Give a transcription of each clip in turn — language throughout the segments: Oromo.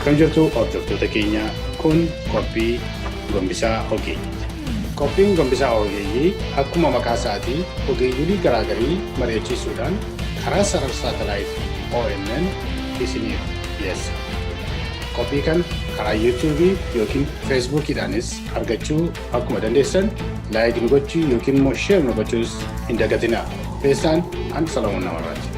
Akkam jirtu hordoftoota keenya? Kun qophii Gombisaa Ogeeyyiiti. Qophiin Gombisaa Ogeeyyii akkuma maqaa isaatii ogeeyyii garaagarii mari'achiisuudhaan karaa sarara saatalaayitii OMN isiniif dhiyeessa. Qophii kana karaa YouTube yookiin Facebookiidhaanis argachuu akkuma dandeessan, like nu gochuu yookiin immoo share nu gochuus hin dagatinaa. Qopheessaan an Salamoon Namarraati.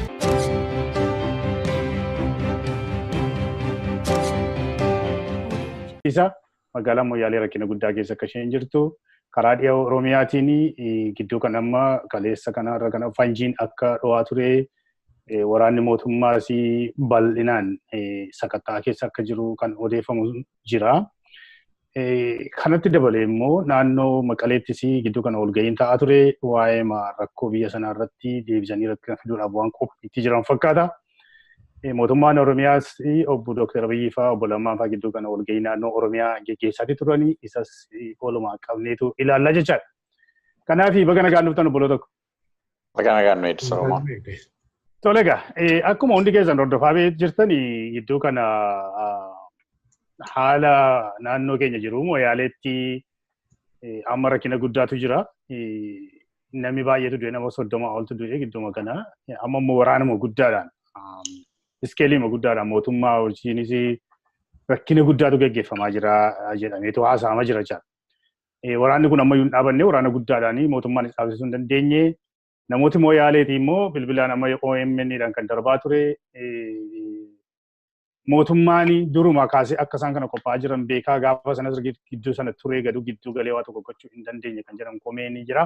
Isa magaalaa Moyyaalee rakkina guddaa keessa akka isheen jirtu, karaa dhiha Oromiyaatiin gidduu kan amma kaleessa kana irra kana fanjiin akka dho'aa ture, waraanni mootummaas bal'inaan sakatta'aa keessa akka jiru kan odeeffamu jira. Kanatti dabalee immoo naannoo Maqaleettis gidduu kana walga'iin ta'aa ture, waa'ee rakkoo biyya sanaa irratti deebisanii rakkina fiduudhaaf waan qophiitti jiran fakkaata. Mootummaan Oromiyaas obbo Dr. Abiyyi fa'aa, obbo Lammaan fa'aa gidduu kana walga'ii naannoo Oromiyaa geggeessaa turanii, isas walumaa qabneetu ilaallaa jechaadha. Kanaaf baga nagaan dhuftan, obboloota tokko. Baga nagaan nu eegdu, Solomoon. Tole egaa, akkuma hundi keessan hordofaa jirtan, gidduu kana haala naannoo keenya jiru Moyaaleetti amma rakkina guddaatu jira. Namni baay'eetu du'e, nama 30 oltu du'e gidduma kana. Amma immoo waraanuma guddaadhaan, scale guddaadhaan mootummaa wajjinis rakkina guddaatu gaggeeffamaa jira jedhameetu haasa'amaa jira jechaadha. Waraanni kun ammayyuu hin dhaabanne, waraana guddaadhaan mootummaanis dhaabsisuu hin dandeenye. Namooti Moyaaleetii immoo bilbilaan amma OMN dhaan kan darbaa ture. Mootummaan duruma kaasee akka isaan kana qophaa'aa jiran beekaa, gaafa sanas gidduu sana turee gadu gidduu galee waa tokko gochuu hin dandeenye kan jedhamu komeen ni jira.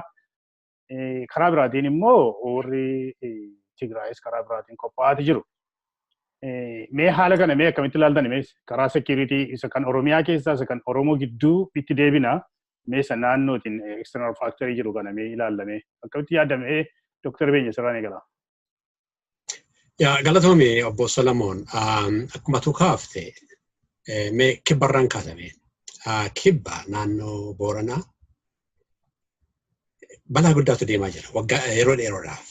Karaa biraatiin immoo warri Tigraayis karaa biraatiin qophaa'aati jiru. Mee haala kana mee akkamitti ilaaltan? Mee karaa security isa kan Oromiyaa keessaa, isa kan Oromoo gidduu itti deebina, mee isa naannootiin external factor jiru kana mee ilaallame, akkamitti yaadame? Dr. Beenya, sirraan eegala. Yaa, galatoomi obbo Solomoon. Akkuma tu kaafte, mee kibbarraan kaasame. Kibba naannoo Booranaa balaa guddaatu deemaa jira waggaa yeroo dheeroodhaaf.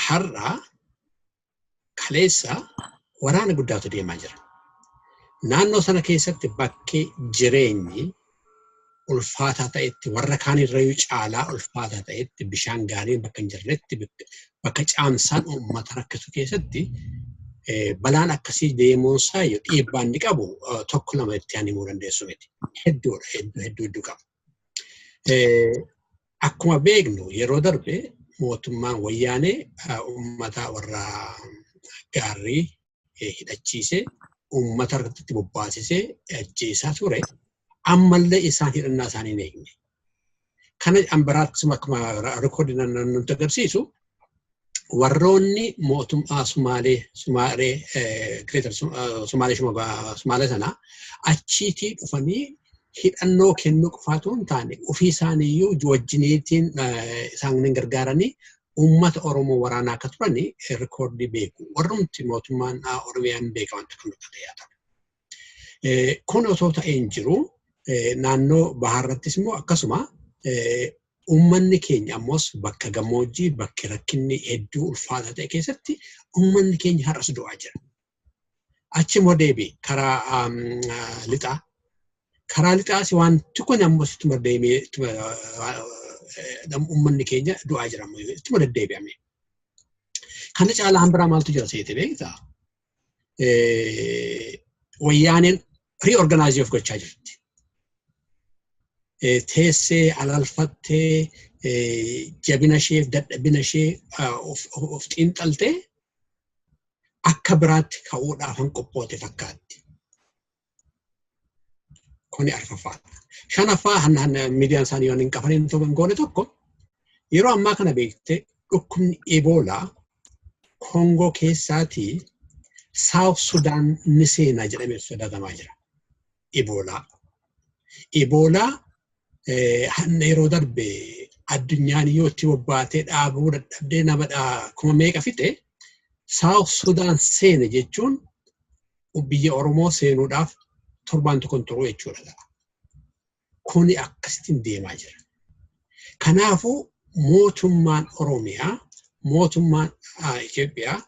Har'a kaleessa waraana guddaatu deemaa jira. Naannoo sana keessatti bakki jireenyi ulfaataa ta'etti, warra kaanirrayyuu caalaa ulfaataa ta'etti, bishaan gaariin bakka hin jirretti, bakka caamsaan uummata rakkisu keessatti balaan akkasii deemuunsaa dhiibbaa inni qabu tokko lama itti himuu dandeessu miti. Hedduudha, hedduu hedduu hedduu qaba. Akkuma beeknu, yeroo darbe mootummaan Wayyaanee uummata warra gaarrii hidhachiisee, uummata irratti bobbaasisee ajjeesaa ture. Ammallee isaan hidhannaa isaanii hin eegne. Kana biraattis akkuma rikoordi nutti agarsiisu, warroonni mootummaa Sumaalee, Greater Sumaalee, Sumaalee sana achiitii dhufanii hidhannoo kennuu qofaatu hin taane, ofii isaaniiyyuu wajjiniitiin isaan gargaaranii uummata Oromoo waraanaa akka turan rikoordii beeku. Warrumti mootummaan Oromiyaan beeka wanta kan nutti ta'e. Kun osoo ta'ee hin jiru, naannoo bahaarrattis immoo akkasuma uummanni keenya ammoos bakka gammoojjii, bakki rakkinni hedduu ulfaataa ta'e keessatti uummanni keenya har'as du'aa jira. Achi immoo deebi karaa lixaa. Karaa lixaas wanti kun ammoo ittuma deemee uummanni keenya du'aa jira, ittuma deddeebi'ame. Kana caalaa hambiraa maaltu jira seete beektaa? Wayyaaneen reorganize of gochaa jirti. Teessee alalfattee, jabina isheef dadhabina ishee of xiinxaltee akka biraatti ka'uudhaaf han qophoote fakkaatti. Kuni arfaffaadha. Shanaffaa, miidiyaan isaanii waan hin qafaniin hin goone tokko, yeroo ammaa kana beektee, dhukkubni Eboolaa Koongoo keessaatii South Sudan ni seenaa jedhamee sodaatamaa jira. Eboolaa. Eboolaa hanna yeroo darbe addunyaan yoo itti bobbaatee dhaabuu dadhabdee nama kuma meeqa fixe, South Sudan seene jechuun biyya Oromoo seenuudhaaf torbaan tokko turuu jechuudha. Kuni akkasittiin deemaa jira. Kanaafuu mootummaan Oromiyaa, mootummaan Itoophiyaa,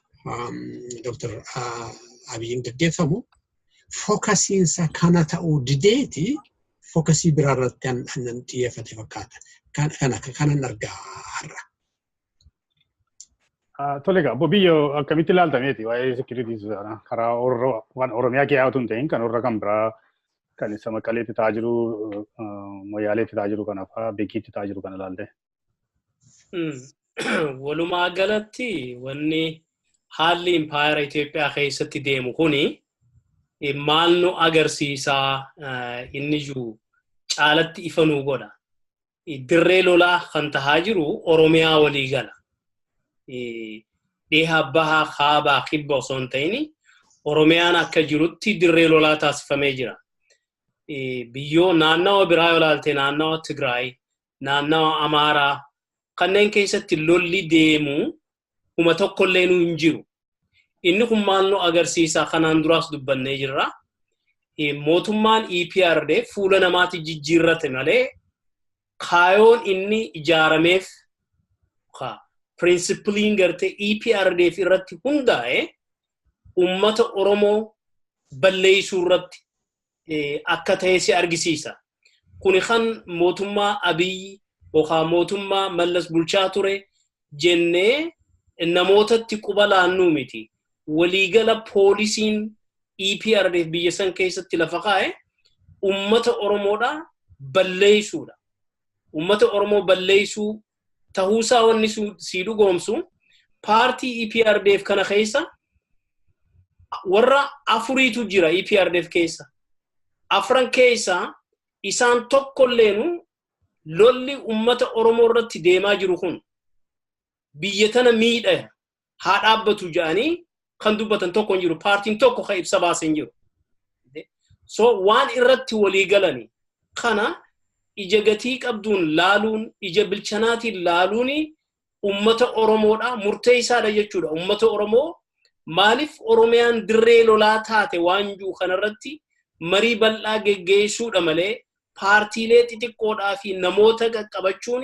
Dr. Abiyyiin gaggeeffamu fookasiinsa kana ta'uu dideeti fookasii biraa irratti annan xiyyeeffate fakkaata. Kanan argaa har'a. Tole egaa obbo Biyyoo akkamitti ilaaltameeti waa'ee security karaa waan Oromiyaa keessaa otoo hin ta'in kan warra kan biraa kan isa Maqaleetti ta'aa jiru, Moyyaaleetti ta'aa jiru kana fa'aa Beekiitti ta'aa jiru kana ilaalte. Walumaa galatti wanni haalli impaayera Itoophiyaa keessatti deemu kuni maal nu agarsiisaa inni jiru caalatti ifa nuu godha. Dirree lolaa kan tahaa jiru Oromiyaa walii gala. Dhiha bahaa kaabaa kibba osoo hin ta'in Oromiyaan akka jirutti dirree lolaa taasifamee jira. Biyyoo naannawa biraa yoo ilaalte naannawa Tigraay, naannawa Amaaraa kanneen keessatti lolli deemu kuma tokkollee nu hin jiru. Inni kun maal nu agarsiisa kanaan duraas dubbannee jirra. Mootummaan EPRDF fuula namaatti jijjiirrate malee kaayoon inni ijaarameef pirinsipiliin gartee EPRDF irratti hundaa'e uummata Oromoo balleessuu irratti akka ta'e si argisiisa. Kuni kan mootummaa Abiyyi yookaan mootummaa Mallas bulchaa ture jennee namootatti quba laannuu miti. Waliigala poolisiin EPRDF biyya san keessatti lafa kaa'e uummata Oromoodhaa balleessuudha. Uummata Oromoo balleessuu ta'uusaa wanni si dhugoomsu paartii EPRDF kana keessa warra afuriitu jira EPRDF keessa. Afran keessa isaan tokkolleenu lolli uummata Oromoo irratti deemaa jiru kun biyya tana miidha haa dhaabbatu jedhanii kan dubbatan tokko hin jiru. Paartiin tokko kan ibsa baase hin jiru. So waan irratti walii galani kana ija gatii qabduun laaluun ija bilchanaatiin laaluun uummata Oromoodha murteessaadha jechuudha. Uummata Oromoo maaliif Oromiyaan dirree lolaa taate waan jiru kanarratti marii bal'aa geggeessuudha malee paartiilee xixiqqoodhaa fi namoota qaqqabachuun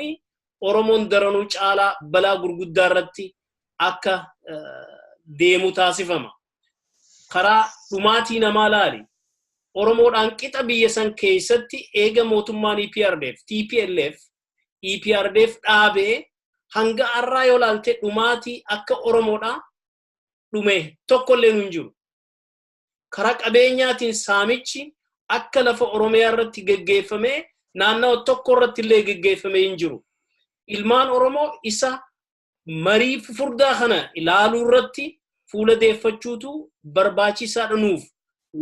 Oromoon daranuu caalaa balaa gurguddaa irratti akka deemu taasifama. Karaa dhumaatii namaa laali. Oromoodhaan qixa biyya san keessatti eega mootummaan EPRDF, TPLF, EPRDF dhaabee hanga har'aa yoo laalte dhumaatii akka Oromoodhaa dhume tokkollee nu hin jiru. Karaa qabeenyaatiin saamichi akka lafa Oromiyaa irratti geggeeffamee naannawa tokko irratti illee geggeeffamee hin jiru. Ilmaan Oromoo isa marii furdaa kana ilaaluu irratti fuula deeffachuutu barbaachisaadha nuuf.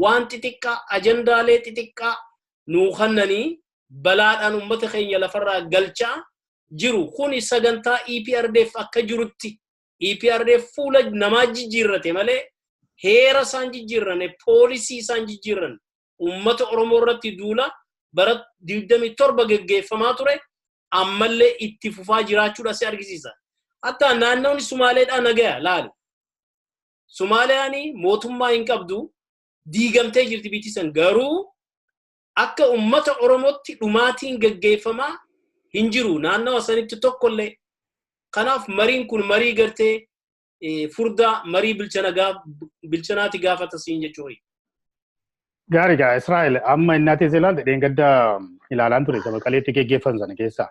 Waan xixiqqaa ajandaalee xixiqqaa nuu kennanii balaadhaan uummata keenya lafarraa galchaa jiru. Kuni sagantaa EPRDF akka jirutti EPRDF fuula namaa jijjiirrate malee heera isaan jijjiirranne poolisii isaan jijjiirranne uummata Oromoo irratti duula bara 27 geggeeffamaa ture ammallee itti fufaa jiraachuudha si argisiisa. Hatta naannoon Sumaaleedhaa nagaya laali. Sumaaliyaan mootummaa hin qabdu diigamtee jirti biyyi san garuu akka uummata Oromootti dhumaatiin geggeeffamaa hin jiru naannawa sanitti tokkollee. Kanaaf mariin kun marii gartee furdaa marii bilchanaati gaafata siin jechuudha. Gaarii gaa Israa'el amma inni ati ilaalte dheengadda ilaalaan ture saba Maqaleetti geggeeffan sana keessaa.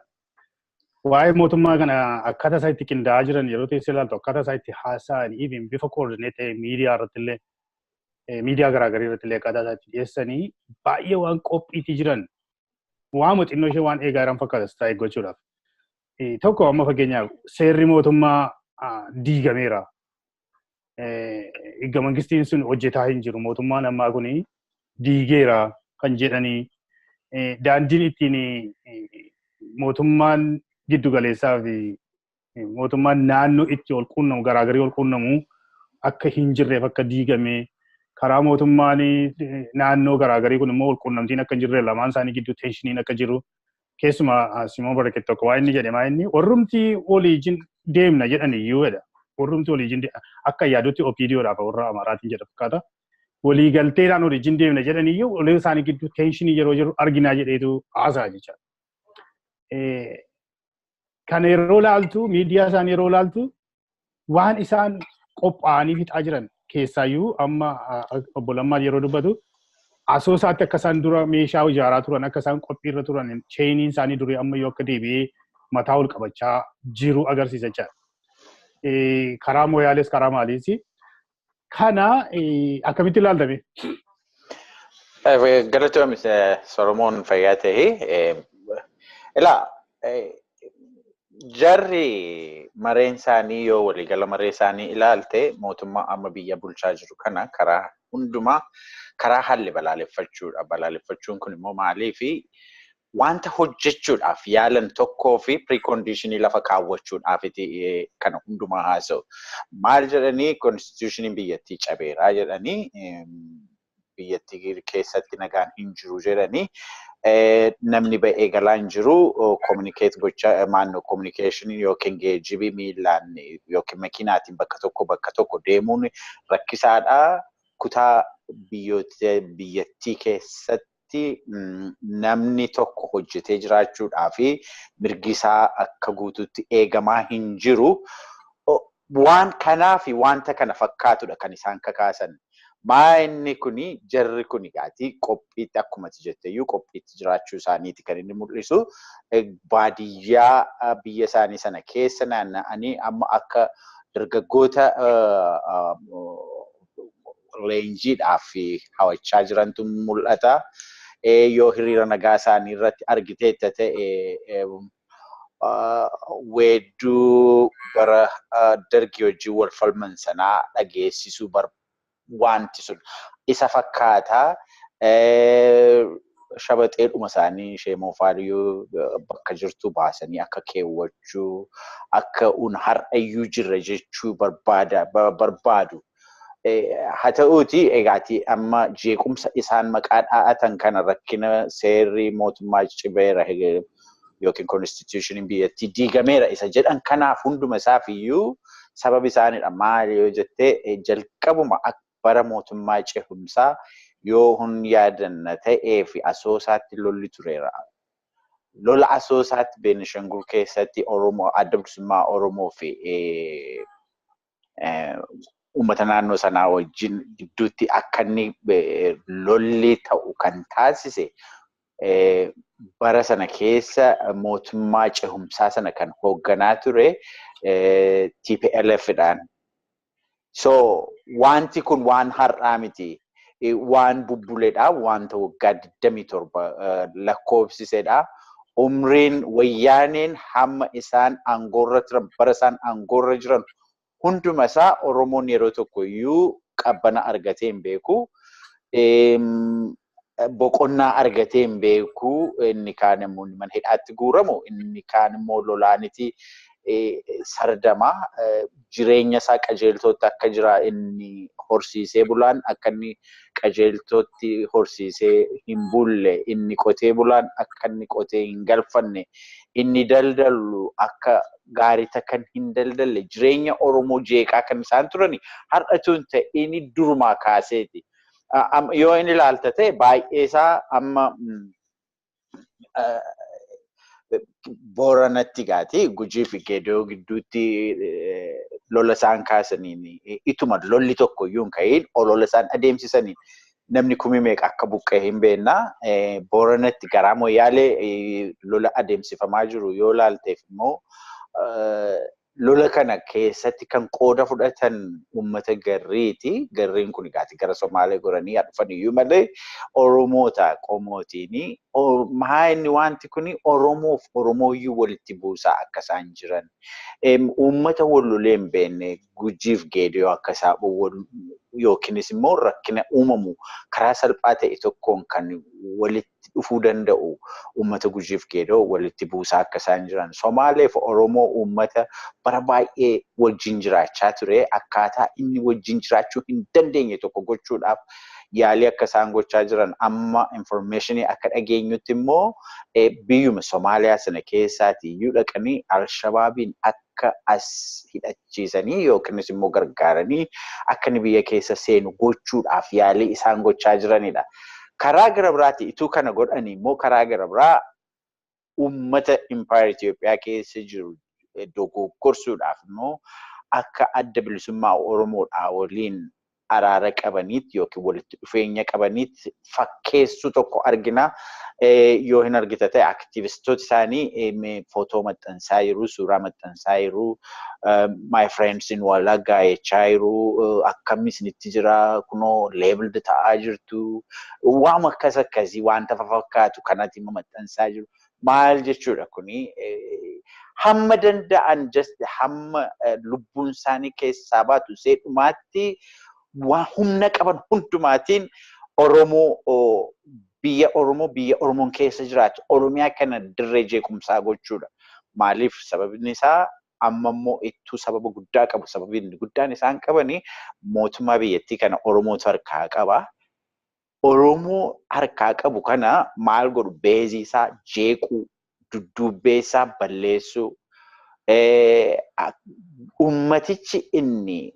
Waa'ee mootummaa kana akkaataa isaa itti qindaa'aa jiran yeroo teessee ilaaltu akkaataa isaa itti haasa'an even bifa koordineet ta'e miidiyaa irratti illee miidiyaa garaagaraa irratti illee akkaataa isaa itti dhiyeessanii baay'ee waan qophiitti jiran waan xinnoo ishee waan eegaa jiran fakkaata strike gochuudhaaf. Tokko amma fakkeenyaaf seerri mootummaa diigameera. Egaa mangistiin sun hojjetaa hin jiru mootummaan ammaa kuni diigeera kan jedhanii daandiin ittiin mootummaan giddu galeessaa fi mootummaan naannoo itti ol quunnamu garaagarii ol quunnamu akka hin jirreef akka diigame karaa mootummaan naannoo garaagarii kun immoo ol quunnamtiin akka hin jirre lamaan isaanii gidduu tenshiniin akka jiru keessumaa Simoon Baraket tokko waa inni jedhe maa inni warrumti waliijin deemna jedhan iyyuu jedha. Warrumti waliijin akka yaadutti OPDOdhaaf warra Amaaraatiin jedha fakkaata. Waliigalteedhaan waliijin deemna jedhan iyyuu walii isaanii gidduu tenshinii yeroo jiru arginaa jedheetu haasa'a jechaadha. Kana yeroo laaltu miidiyaa isaanii yeroo laaltu waan isaan qophaa'anii fixaa jiran Keessaayyuu amma obbo Lammaan yeroo dubbatu Asoosaatti akka isaan dura meeshaa ijaaraa turan, akka isaan qophiirra turan, chainiin isaanii durii ammayyuu akka deebi'ee mataa ol qabachaa jiru agarsiisa jechaadha. Karaa Mooyaalees karaa maaliis kana akkamitti ilaaltame? Galatoom Solomoon, fayyaa ta'ee. Ilaa, jarri mareen isaanii yoo waliigala maree isaanii ilaalte, mootummaa amma biyya bulchaa jiru kana karaa hundumaa karaa haalli balaaleffachuudha. Balaaleffachuun kun immoo maaliifi wanta hojjechuudhaaf yaalan tokkoo fi preconditionii lafa kaawwachuudhaafiti kana hundumaa haasa'u. Maal jedhanii? Constitutioniin biyyattii cabeeraa jedhanii, biyyattii keessatti nagaan hin jiru jedhanii, namni ba'ee galaa hin jiru, communicate gochaa maannoo communicationii yookiin geejjibii miilaan yookiin makiinaatiin bakka tokko bakka tokko deemuun rakkisaadha. Kutaa biyyattii keessatti namni tokko hojjetee jiraachuudhaa fi mirgi isaa akka guutuutti eegamaa hin jiru. Waan kanaa fi wanta kana fakkaatudha kan isaan kakaasan. Maa inni kuni, jarri kuni gaatii qophiitti, akkuma ati jetteyyuu, qophiitti jiraachuu isaaniiti kan inni mul'isu. Baadiyyaa biyya isaanii sana keessa naanna'anii amma akka dargaggoota leenjiidhaaf hawachaa jirantu mul'ata. Yoo hiriira nagaa isaanii irratti argiteetta ta'e, weedduu bara dargii wajjin wal falman sanaa dhageessisuu wanti sun isa fakkaataa. Shabaxeedhuma isaanii ishee moofaaliyyuu bakka jirtu baasanii akka keewwachuu, akka un har'ayyuu jirra jechuu barbaadu. Haa ta'uuti egaati amma jeequmsa isaan maqaa dhaa'atan kana, rakkina seerri mootummaa cibeera yookiin constitutioniin biyyattii diigameera isa jedhan kanaaf hunduma isaaf iyyuu sababi isaaniidha. Maali yoo jettee, jalqabuma bara mootummaa cehumsaa yoo hun yaadanna ta'ee fi Asoosaatti lolli tureera. Lola Asoosaatti Beenishangul keessatti Oromoo, Adda Bilisummaa Oromoo fi uummata naannoo sanaa wajjin gidduutti akka inni lolli ta'u kan taasise bara sana keessa mootummaa cehumsaa sana kan hoogganaa ture TPLFdhaan. So wanti kun waan har'aa miti. Waan bubbuledha. Wanta waggaa 27 lakkoofsisedha. Umriin wayyaaneen hamma isaan aangoorra turan, bara isaan aangoorra jiran hunduma isaa Oromoon yeroo tokko iyyuu qabbana argatee hin beeku. Boqonnaa argatee hin beeku. Inni kaan immoo mana hidhaatti guuramu, inni kaan immoo lolaaniti sardama. Jireenya isaa qajeeltootti akka jira inni horsiisee bulaan akka inni qajeeltootti horsiisee hin bulle, inni qotee bulaan akka inni qotee hin galfanne, inni daldalu akka gaarii kan hin daldalle, jireenya Oromoo jeeqaa kan isaan turani har'atu hin ta'in, durumaa kaaseeti. Yoo inni ilaalta ta'e, baay'ee isaa amma Booranatti gaati Gujii fi Geedoo gidduutti lola isaan kaasaniin, ituma lolli tokko iyyuu hin ka'iin olola isaan adeemsisaniin namni kumi meeqa akka buqqee hin beekna. Booranatti garaa Moyyaalee lola adeemsifamaa jiru yoo ilaalteef immoo, lola kana keessatti kan qooda fudhatan uummata Garriiti. Garriin kun egaati gara Somaalee goranii dhufan iyyuu malee Oromoota qomootiini. Maa inni wanti kun Oromoof Oromooyyuu walitti buusaa akka isaan jiran. Uummata wal lolee hin beekne Gujiif Geediyoo akka isaa yookiinis immoo rakkina uumamu karaa salphaa ta'e tokkoon kan walitti dhufuu danda'u uummata Gujiif Geedoo walitti buusaa akka isaan jiran. Somaaleef Oromoo uummata bara baay'ee wajjin jiraachaa ture, akkaataa inni wajjin jiraachuu hin dandeenye tokko gochuudhaaf yaalii akka isaan gochaa jiran. Amma informationii akka dhageenyutti immoo biyyuma Somaaliyaa sana keessaati iyyuu dhaqanii Alshabaabiin akka as hidhachiisanii yookiinis immoo gargaaranii akka inni biyya keessa seenu gochuudhaaf yaalii isaan gochaa jiranidha. Karaa gara biraati ituu kana godhanii immoo, karaa gara biraa uummata Impaayar Itoophiyaa keessa jiru dogoggorsuudhaaf immoo akka Adda Bilisummaa Oromoodhaa waliin araara qabaniitti yookiin walitti dhufeenya qabaniitti fakkeessu tokko argina. Yoo hin argita ta'e aktivistoota isaanii footoo maxxansaa jiru, suuraa maxxansaa jiru, my friends in Wallaggaa jechaa jiru, akkam isinitti jira, kunoo labeled ta'aa jirtu, waan akkas akkasii wanta fakkaatu kanatti maxxansaa jiru. Maal jechuudha kuni? Hamma danda'an, just hamma lubbuun isaanii keessaa baatu seedhumaatti waan humna qaban hundumaatiin Oromoo, biyya Oromoo, biyya Oromoon keessa jiraatu Oromiyaa kana dirree jeequmsaa gochuudha. Maaliif? Sababni isaa amma immoo ittuu sababa guddaa qabu. Sababni guddaan isaan qabanii mootummaa biyyattii kana Oromootu harkaa qaba. Oromoo harkaa qabu kana maal godhu? Base isaa jeequu, dudduubbee isaa balleessuu, ummatichi inni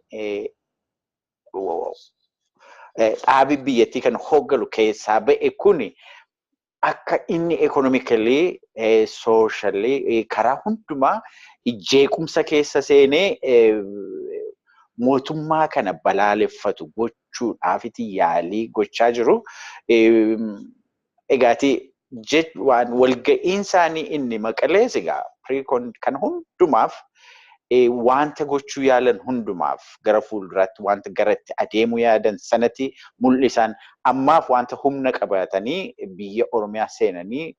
dhaabi biyyattii kana hooggalu keessaa ba'e kuni akka inni economically, socially, karaa hundumaa jeequmsa keessa seenee mootummaa kana balaaleffatu gochuudhaafiti yaalii gochaa jiru. Egaati waan walga'iin isaanii inni Maqalees egaa kan hundumaaf, wanta gochuu yaalan hundumaaf, gara fuulduraatti wanta garatti adeemuu yaadan sanatti mul'isan. Ammaaf wanta humna qabatanii biyya Oromiyaa seenanii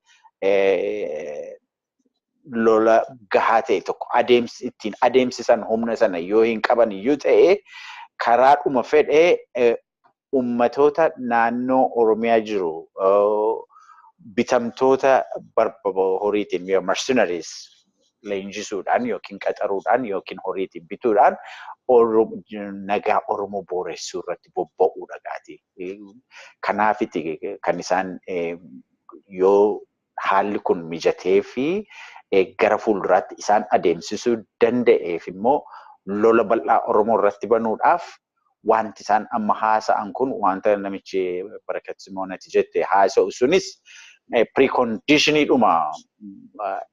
lola gahaa ta'e tokko ittiin adeemsisan humna sana yoo hin qaban iyyuu ta'e, karaadhuma fedhee ummatoota naannoo Oromiyaa jiru bitamtoota horiitiin, mercenaries, leenjisuudhaan yookiin qaxaruudhaan yookiin horiitiin bituudhaan nagaa Oromoo booressuu irratti bobba'uudha gaati. Kanaafiti kan isaan yoo haalli kun mijatee fi gara fuulduraatti isaan adeemsisuu danda'eef immoo lola bal'aa Oromoo irratti banuudhaaf wanti isaan amma haasa'an kun, wanta namichi Barakat Simoonati jette haasa'u sunis, preconditioniidhuma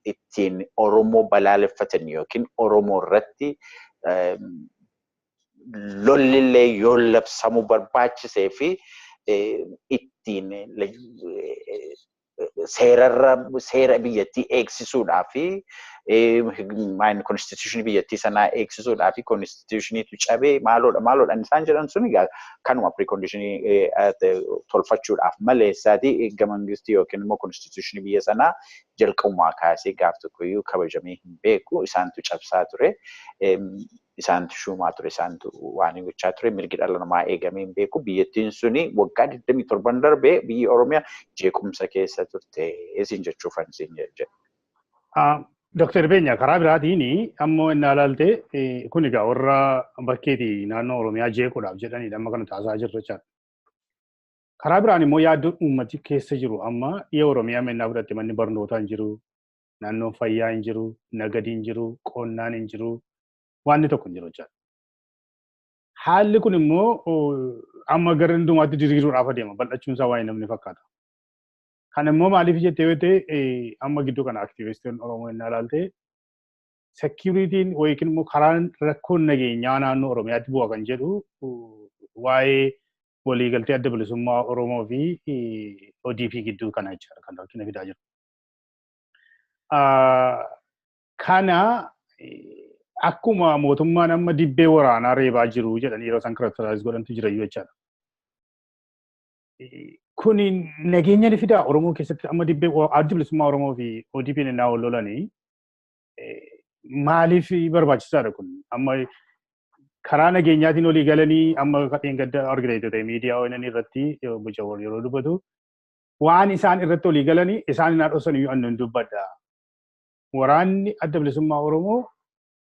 ittiin Oromoo balaaleffatan yookiin Oromoo irratti lollillee yoo labsamuu barbaachisee fi ittiin seerarra seera biyyattii eegsisuudhaa fi constitutionii biyyattii sanaa eegsisuudhaa fi constitutioniitu cabee maaloodha maaloodha isaan jedhan sun egaa kanuma preconditionii tolfachuudhaaf maleessaati. Eegga mangistii yookiin immoo constitutionii biyya sanaa jalqabumaa kaasee gaaf tokkoyyuu kabajamee hin beeku. Isaantu cabsaa ture. Isaantu shuumaa ture, isaantu waan gochaa ture, mirgi dhala namaa eegamee hin beeku. Biyyattiin suni waggaa 27 darbee biyyi Oromiyaa jeequmsa keessa turte isin jechuufan isin jedhe. Dooktar Beenya, karaa biraatiin ammoo inni ilaalte kun egaa warra bakkeetii naannoo Oromiyaa jeequudhaaf jedhanidha amma kana taasisaa jirru jechaadha. Karaa biraan immoo yaaddoon uummati keessa jiru amma dhiya Oromiyaa mennaa fudhatte manni barnootaa hin jiru, naannoon fayyaa hin jiru, nagadi hin jiru, qonnaan hin jiru, wanni tokko hin jiru jechaadha. Haalli kun immoo amma gara hundumaatti diriiruudhaaf adeema, bal'achuun isaa waa'ee namni fakkaata. Kan immoo maaliif jettee yoo ta'e, amma gidduu kana aktivistoonni Oromoo inni ilaalte securityn yookiin immoo karaan rakkoon nageenyaa naannoo Oromiyaatti bu'a kan jedhu waa'ee waliigaltee Adda Bilisummaa Oromoo fi ODP gidduu kana jechaadha kan rakkina fidaa jiru. Kana akkuma mootummaan amma dibbee waraanaa reebaa jiru jedhanii yeroo isaan characterize godhantu jira jechaadha. Kuni nageenya ni fidaa Oromoo keessatti? Amma dibbee Adda Bilisummaa Oromoo fi ODP innaa wal lolanii maaliif barbaachisaadha kun? Amma karaa nageenyaatiin olii galanii amma kadheen gadda argite ta'e miidiyaa ONN irratti obbo Jawar yeroo dubbatu waan isaan irratti olii galanii isaan hin dhosan iyyuu annan dubbadha. Waraanni Adda Bilisummaa Oromoo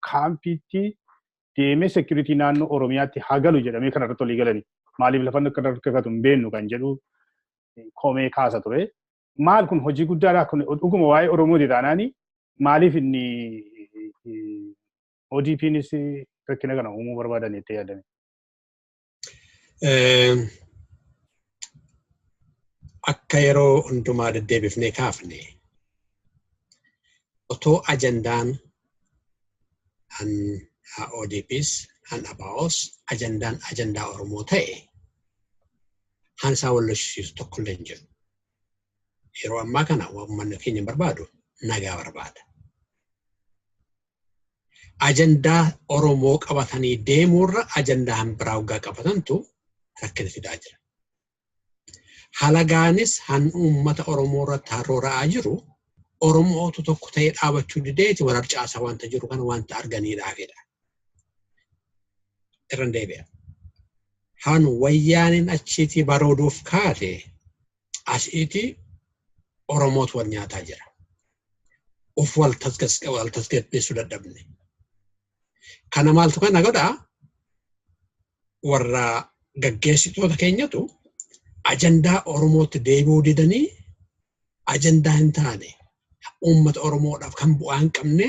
kaampiitti deemee security naannoo Oromiyaatti haa galu jedhamee kana irratti olii galanii. Maaliif lafa akka rakkatu hin beeknu kan jedhu komee kaasa ture. Maal kun hojii guddaadha? Kun dhuguma waa'ee Oromooti taanaani maaliif inni ODP'nis rakkina kana uumuu barbaadan jettee yaadame? Akka yeroo hundumaa deddeebifnee kaafne, otoo ajandaan ODPs, han ABOs ajandaan ajandaa Oromoo ta'e han isaa wal lolchiisu tokkollee hin jiru. Yeroo ammaa kana uummanni keenya barbaadu nagaa barbaada. Ajandaa Oromoo qabatanii deemuurra ajandaa han biraa hoggaa qabatantu rakkina fidaa jira. Halagaanis han uummata Oromoo irratti haroora'aa jiru Oromootu tokko ta'ee dhaabachuu dideeti wal harcaasaa wanta jiru kana wanta arganiidhaafidha. Irran deebi'a. Han wayyaaniin achiitii barooduuf kaate asiitii Oromootu wal nyaataa jira. Of wal tasgabbeessuu dadhabne. Kana maaltu kana godhaa? Warra gaggeessitoota keenyatu ajandaa Oromootti deebi'uu didanii ajandaa hin taane uummata Oromoodhaaf kan bu'aa hin qabne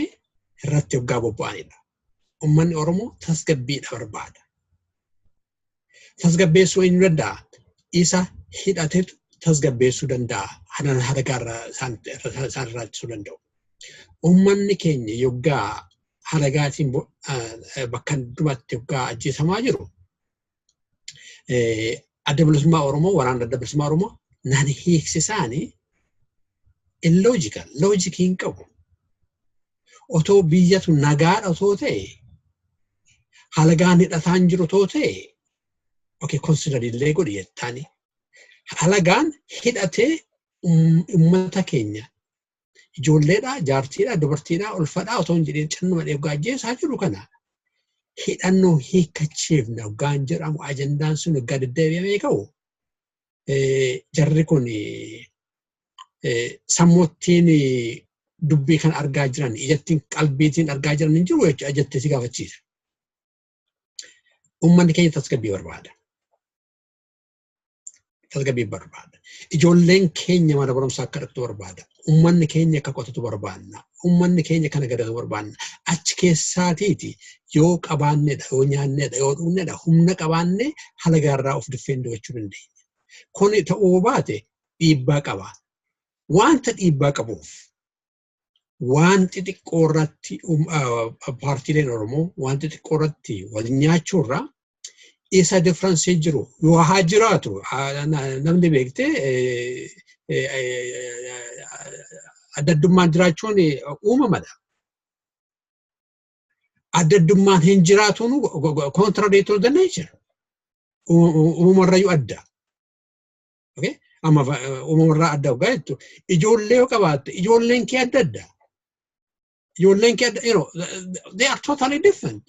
irratti hoggaa bobba'anidha. Uummanni Oromoo tasgabbiidha barbaada. Tasgabbeessuu eenyu danda'a? Isa hidhatetu tasgabbeessuu danda'a. Hanan halagaarraa isaan irraa danda'u. Uummanni keenya yoggaa halagaatiin bakka hundumatti yoggaa ajjeesamaa jiru adda bilisummaa Oromoo, waraana adda bilisummaa Oromoo nan hiiksisaanii illogical, loojikii hin qabu. Otoo biyyatu nagaadha otoo ta'e, halagaan hidhataan jiru otoo ta'e, okay, consider illee godhi jettaani. Halagaan hidhatee uummata keenya ijoolleedha, jaartiidha, dubartiidha, ulfadhaa otoo hin jedhin cannuma dheeggaa ajjeesaa jiru kana hidhannoo hiikkachiifna hoggaan jedhamu ajandaan sun hoggaa deddeebi'amee ka'u jarri kun sammuuttiin dubbii kan argaa jiran ijattiin qalbiitiin argaa jiran hin jiru jechuudha jettee si gaafachiisa. Uummanni keenya tasgabbii barbaada. Tasgabbii barbaada. Ijoolleen keenya mana barumsaa akka dhaqxu barbaada. Uummanni keenya akka qotatu barbaanna. Uummanni keenya kana gadatu barbaanna. Achi keessaatiiti yoo qabaannedha, yoo nyaannedha, yoo dhugnedha, humna qabaanne halagaarraa of defend gochuu dandeenya. Kuni ta'uu baate dhiibbaa qaba. Wanta dhiibbaa qabuuf waan xixiqqoo irratti paartiileen Oromoo waan xixiqqoo irratti wal nyaachuurraa isa difference jiru yoo haa jiraatu namni beektee adda addummaan jiraachuun uumamadha. Adda addummaan hin jiraatuun contrary to the nature. Uumamarrayyuu adda. Amma uumamarraa adda hoggaa jettu ijoollee yoo qabaatte ijoolleen kee adda adda. Ijoolleen kee adda, they are totally different.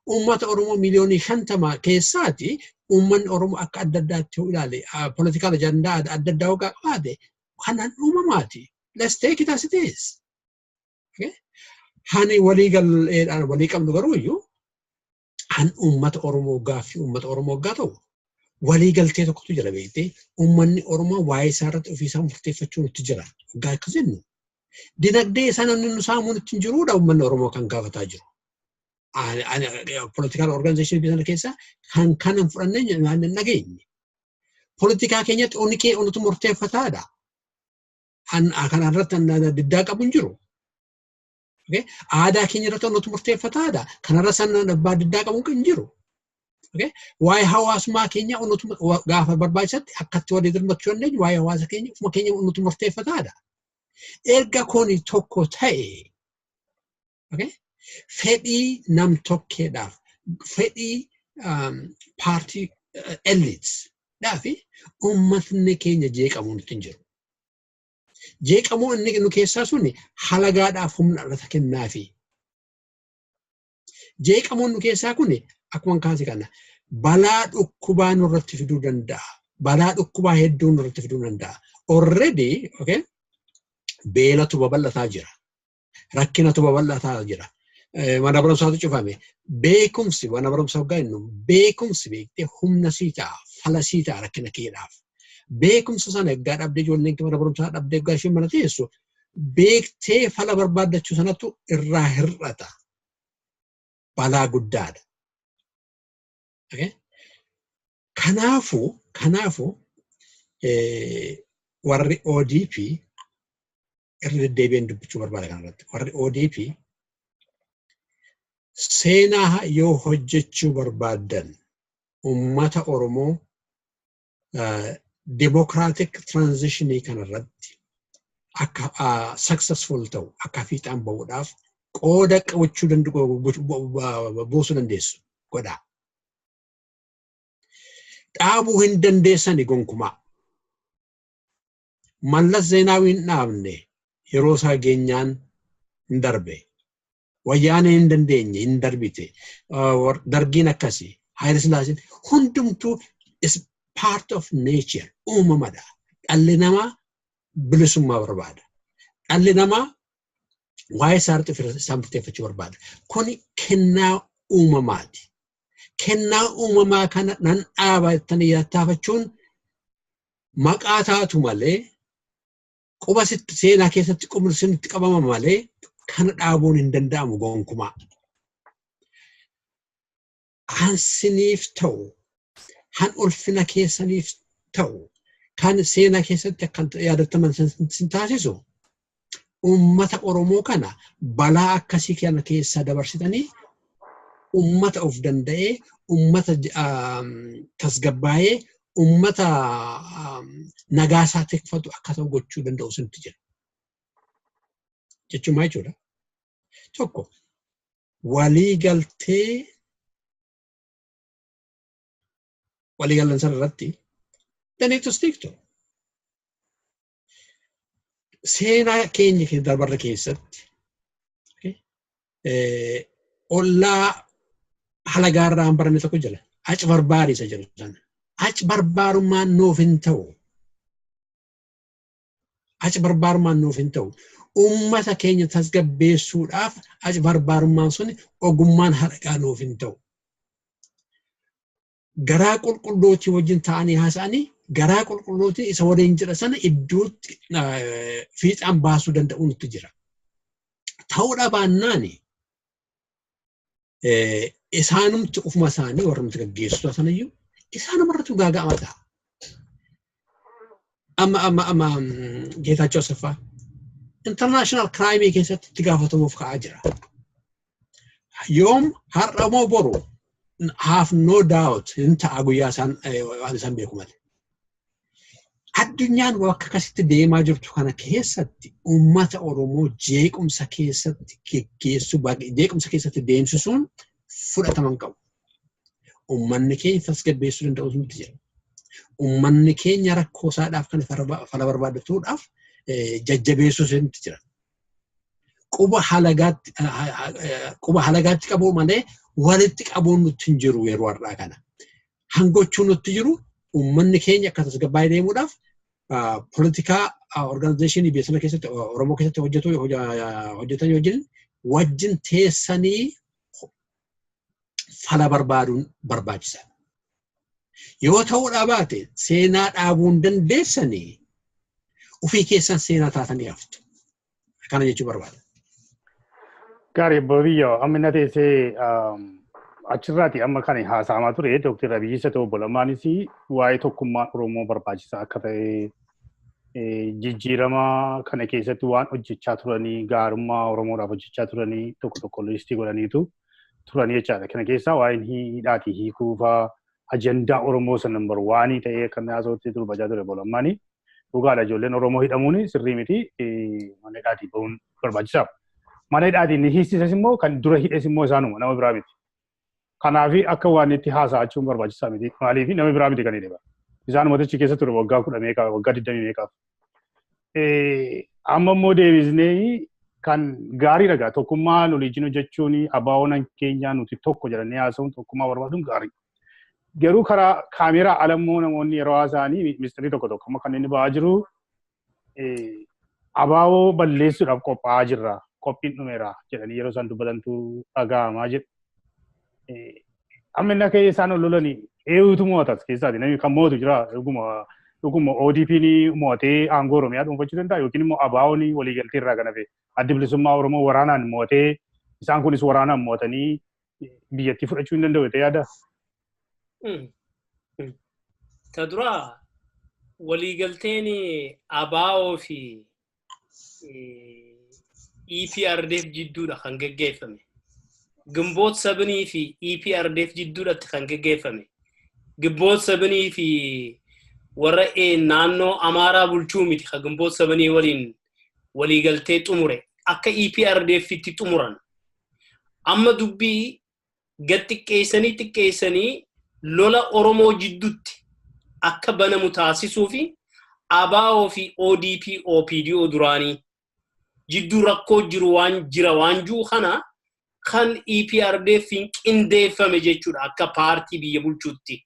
Uummata Oromoo 50 miliyoonii keessaati uummanni Oromoo akka adda addaatti yoo ilaale political agenda adda addaa hoggaa qabaate kanaan uumamaati. Let's take it as it is. Okay? Hani walii galleedhaan walii qabnu garuu iyyuu han uummata Oromoo gaaffii uummata Oromoo hoggaa ta'u walii galtee tokkotu jira beektee uummanni Oromoo waa'ee isaa irratti ofii isaa murteeffachuu nutti jira. Hoggaa akkas jennu. Dinagdee isaa namni nu saamuun itti hin jiruudha uummanni Oromoo kan gaafataa jiru. Political organization biyya sana keessa kan kana hin fudhanne hin dhageenye. Politikaa keenyatti onni kee onatu murteeffataadha. Kana irratti diddaa qabu hin jiru. Aadaa keenya irratti onatu murteeffataadha. Kanarra sana abbaa diddaa qabu hin jiru. Waa'ee hawaasummaa keenya onatu gaafa barbaachisatti akkatti walii dirmachuu dandeenyu waa'ee hawaasa keenya ofuma keenya onatu murteeffataadha. Erga kuni tokko ta'e fedhii nam tokkeedhaaf fedhii paartii elites dhaafi uummatni keenya jeeqamuun itti hin jiru. Jeeqamuu inni nu keessaa suni halagaadhaaf humna irratti kennaafi. Jeeqamuun nu keessaa kun akkuma kaase kana balaa dhukkubaa nurratti fiduu danda'a. Balaa dhukkubaa hedduu nurratti fiduu danda'a. Already, okay, beelatu babal'ataa jira. Rakkinatu babal'ataa jira. Mana barumsaatu cufame. Beekumsi mana barumsaa hoggaa jennu beekumsi beektee humna sii ta'a, fala sii ta'a rakkina keedhaaf. Beekumsa sana eeggaa dhabdee ijoolleen mana barumsaa dhabdee eeggaa isheen mana teessu beektee fala barbaaddachuu sanatu irraa hir'ata. Balaa guddaadha. Kanaafuu warri ODP irra deddeebi'een dubbachuu barbaada kanarratti. Warri ODP Seenaa yoo hojjechuu barbaaddan, uummata Oromoo democratic transitionii kanarratti akka successful ta'u, akka fiixaan ba'uudhaaf qooda qabachuu danda'u buusuu dandeessu godhaa. Dhaabuu hin dandeessani gonkumaa. Mallas Zeenaawii hin dhaabne, yeroo isaa geenyaan hin darbe. Wayyaanee hin dandeenye, hin darbite. Dargiin akkasi. Haayile Sillaaseen, hundumtuu is part of nature, uumamadha. Dhalli namaa bilisummaa barbaada. Dhalli namaa waa'ee isaa isaa murteeffachuu barbaada. Kuni kennaa uumamaati. Kennaa uumamaa kana nan dhaaba jettanii yattaafachuun maqaa taatu malee, quba seenaa keessatti qubni sinitti qabama malee, kana dhaabuun hin danda'amu gonkumaa. Han siniif ta'u, han ulfina keessaniif ta'u, kan seenaa keessatti akka yaadataman sin taasisu, uummata Oromoo kana balaa akkasii kana keessaa dabarsitanii uummata of danda'ee, uummata tasgabbaa'ee, uummata nagaasaa tikfatu akka ta'u gochuu danda'u sinitti jira. Jechuun maal jechuudha? Tokko, walii galtee walii galan sana irratti they need to stick to. Seenaa keenya darbarra keessatti ollaa halagaarraa baranne tokko jira. Aci barbaari isa jedhu sana. Aci barbaarummaan nuuf hin ta'u. Aci barbaarummaan nuuf hin ta'u. Uummata keenya tasgabbeessuudhaaf aci barbaarummaan sun ogummaan halagaa nuuf hin ta'u. Garaa qulqullootii wajjin ta'anii haasa'anii, garaa qulqullootii isa waliin jedha sana iddootti fiixaan baasuu danda'u nutti jira. Ta'uu dhabaannaani isaanumti ufuma isaanii warra nuti gaggeessu sanayyuu isaanumarratti gaaga'ama ta'a. Amma Geetaachoo Asaffaa international crime keessatti itti gaafatamuuf ka'aa jira. Yoom, har'a moo boru, have no doubt hin ta'a guyyaa isaan waan isaan beeku malee. Addunyaan bakka akkasitti deemaa jirtu kana keessatti uummata Oromoo jeequmsa keessatti geggeessuu, jeequmsa keessatti deemsisuun fudhatama hin qabu. Uummanni keenya tasgabbeessuu danda'u nutti jira. Uummanni keenya rakkoo isaadhaaf kan fala barbaadatuudhaaf jajjabeessuu nutti jira. Quba halagaatti qabuu malee walitti qabuun nutti hin jiru yeroo har'aa kana. Hangochuun nutti jiru, uummanni keenya akka tasgabbaa'ee deemuudhaaf poolitikaa organization biyya sana keessatti Oromoo keessatti hojjetu hojjetan wajjin teessanii fala barbaaduun barbaachisaadha. Yoo ta'uu baate, seenaa dhaabuu hin dandeessanii, ofii keessan seenaa taatanii haftu. Kana jechuu barbaada. Gaarii, obbo Biyya, amma inni teessee achirraati amma kan haasa'amaa ture, Dooktar Abiyyi isa ta'u obbo Lammaanis waa'ee tokkummaan Oromoo barbaachisaa akka ta'e, jijjiirama kana keessatti waan hojjechaa turanii, gaarummaa Oromoodhaaf hojjechaa turanii tokko tokko list godhaniitu turanii jechaadha. Kana keessaa waa'een hidhaatii hiikuu fa'aa ajandaa Oromoo sana number one ta'ee kan haasa'utti dubbachaa ture obbo Lammaani. Dhugaadha, ijoolleen Oromoo hidhamuun sirrii miti, mana hidhaatii bahuun barbaachisaadha. Mana hidhaatiin ni hiisisas immoo kan dura hidhes immoo isaanuma, nama biraa miti. Kanaaf akka waan itti haasa'achuun barbaachisaa miti. Maaliif, nama biraa miti kan hidhe. Isaanuma achi keessa ture waggaa 10 meeqaa, waggaa 20 meeqaaf. Amma immoo deebisnee kan gaarii dhagaa tokkummaa waliin hojjechuun, ABO'n keenya nuti tokko jedhanii haasa'uun, tokkummaa barbaaduun gaarii. Garuu karaa kaameeraa alammoo namoonni yeroo haasa'anii mistirii tokko tokko amma kan inni ba'aa jiru, ABO balleessuudhaaf qophaa'aa jirra, qophiin dhumeera jedhanii yeroo isaan dubbatantu dhaga'amaa jedhu. Amma inni akka isaan ol lolanii eenyutu mo'atas keessaati? Namni kan mo'atu jira? Dhuguma ODP'n mo'atee aangoo Oromiyaa dhuunfachuu danda'a, yookiin immoo ABO'n waliigaltee irraa kan hafe Addi Bilisummaa Oromoo waraanaan mo'atee, isaan kunis waraanaan mo'atanii biyyattii fudhachuu hin danda'u jettee yaada? Ta duraa, waliigalteen ABO fi EPRDF jidduudha kan geggeeffame. Gimboot 7 fi EPRDF jidduudhatti kan geggeeffame. Gimboot 7 fi warra naannoo Amaaraa bulchuu miti kan Gimboot 7 waliin waliigaltee xumure akka EPRDF itti xumuran. Amma dubbii gad xiqqeessanii lola Oromoo jidduutti akka banamu taasisuu fi ABO fi ODP OPDO duraanii jidduu rakkoo jiru waan jira waan jiru kana kan EPRDF qindeeffame jechuudha akka paartii biyya bulchuutti.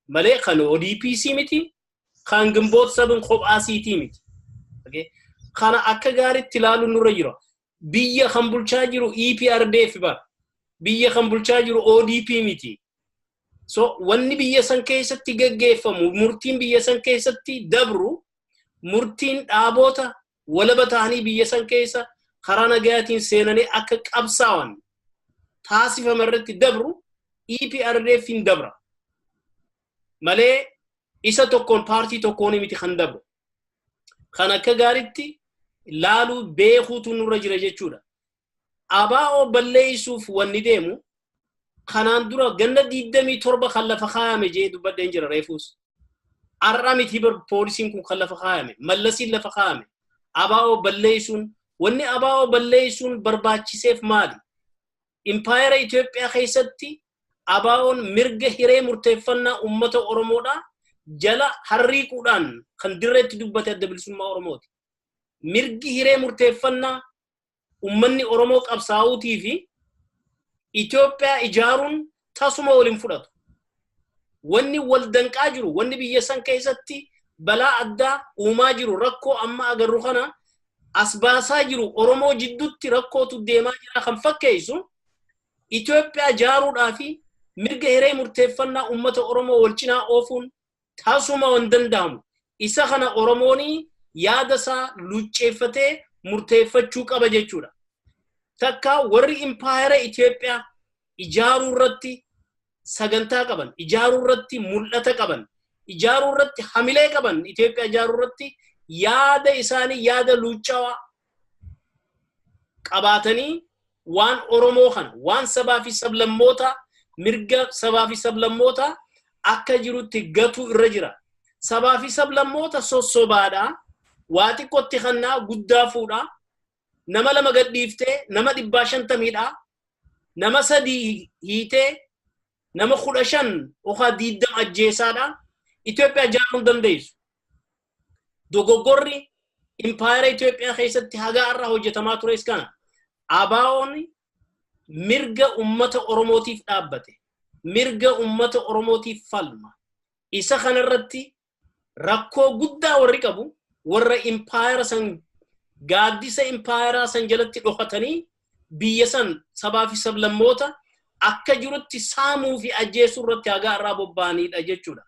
Malee kan ODPC miti, kan Gimboot 7 kophaasiitii miti. Kana akka gaariitti ilaaluun nurra jira. Biyya kan bulchaa jiru EPRDF bara. Biyya kan bulchaa jiru ODP miti. So wanni biyya san keessatti geggeeffamu, murtiin biyya san keessatti dabru, murtiin dhaaboota walaba ta'anii biyya san keessa karaa nagayaatiin seenanii akka qabsaawan taasifama irratti dabru EPRDF hin dabra. Malee isa tokkoon paartii tokkoon miti kan dabru. Kan akka gaariitti laaluu beekuutu nurra jira jechuudha. ABO balleessuuf wanni deemu kanaan dura ganna 27 kan lafa kaayame jee dubbadheen jira reefuus. Har'a miti poolisiin kun kan lafa kaayame, mallasiin lafa kaayame. ABO balleessuun wanni ABO balleessuun barbaachiseef maali? Impaayera Itoophiyaa keessatti ABO'n mirga hiree murteeffannaa uummata Oromoodhaa jala harriiquudhaan kan dirreetti dubbate adda bilisummaa Oromooti. Mirgi hiree murteeffannaa uummanni Oromoo qabsaa'uutii fi Itoophiyaa ijaaruun tasuma waliin fudhatu. Wanni wal danqaa jiru, wanni biyya san keessatti balaa addaa uumaa jiru, rakkoo amma agarru kana as baasaa jiru Oromoo jidduutti rakkootu deemaa jira kan fakkeessu Itoophiyaa ijaaruudhaa fi mirga hiree murteeffannaa uummata Oromoo wal cinaa oofuun tasuma waan danda'amu. Isa kana Oromoon yaada isaa lucceeffatee murteeffachuu qaba jechuudha. Takka warri impaayera Itoophiyaa ijaaruu irratti sagantaa qaban, ijaaruu irratti mul'ata qaban, ijaaruu irratti hamilee qaban, Itoophiyaa ijaaruu irratti yaada isaanii yaada luuccawaa qabaatanii waan Oromoo kana, waan sabaa fi sablammoota, mirga sabaa fi sablammoota akka jirutti gatuu irra jira. Sabaa fi sablammoota sossobaadha. Waa xiqqootti kannaa guddaa fuudha. Nama lama gadhiiftee nama 150dha. Nama 3 hiitee nama 15 yookaan 20 ajjeesaadha. Itoophiyaa ijaaruu hin dandeessu. Dogoggorri impaayera Itoophiyaa keessatti haga har'a hojjetamaa tures kana. ABO'n mirga uummata Oromootiif dhaabbate. Mirga uummata Oromootiif falma. Isa kanarratti rakkoo guddaa warri qabu warra impaayera san gaaddisa impaayeraa san jalatti dhokatanii biyya san sabaa fi sablammoota akka jirutti saamuu fi ajjeesuu irratti haga har'aa bobba'anidha jechuudha.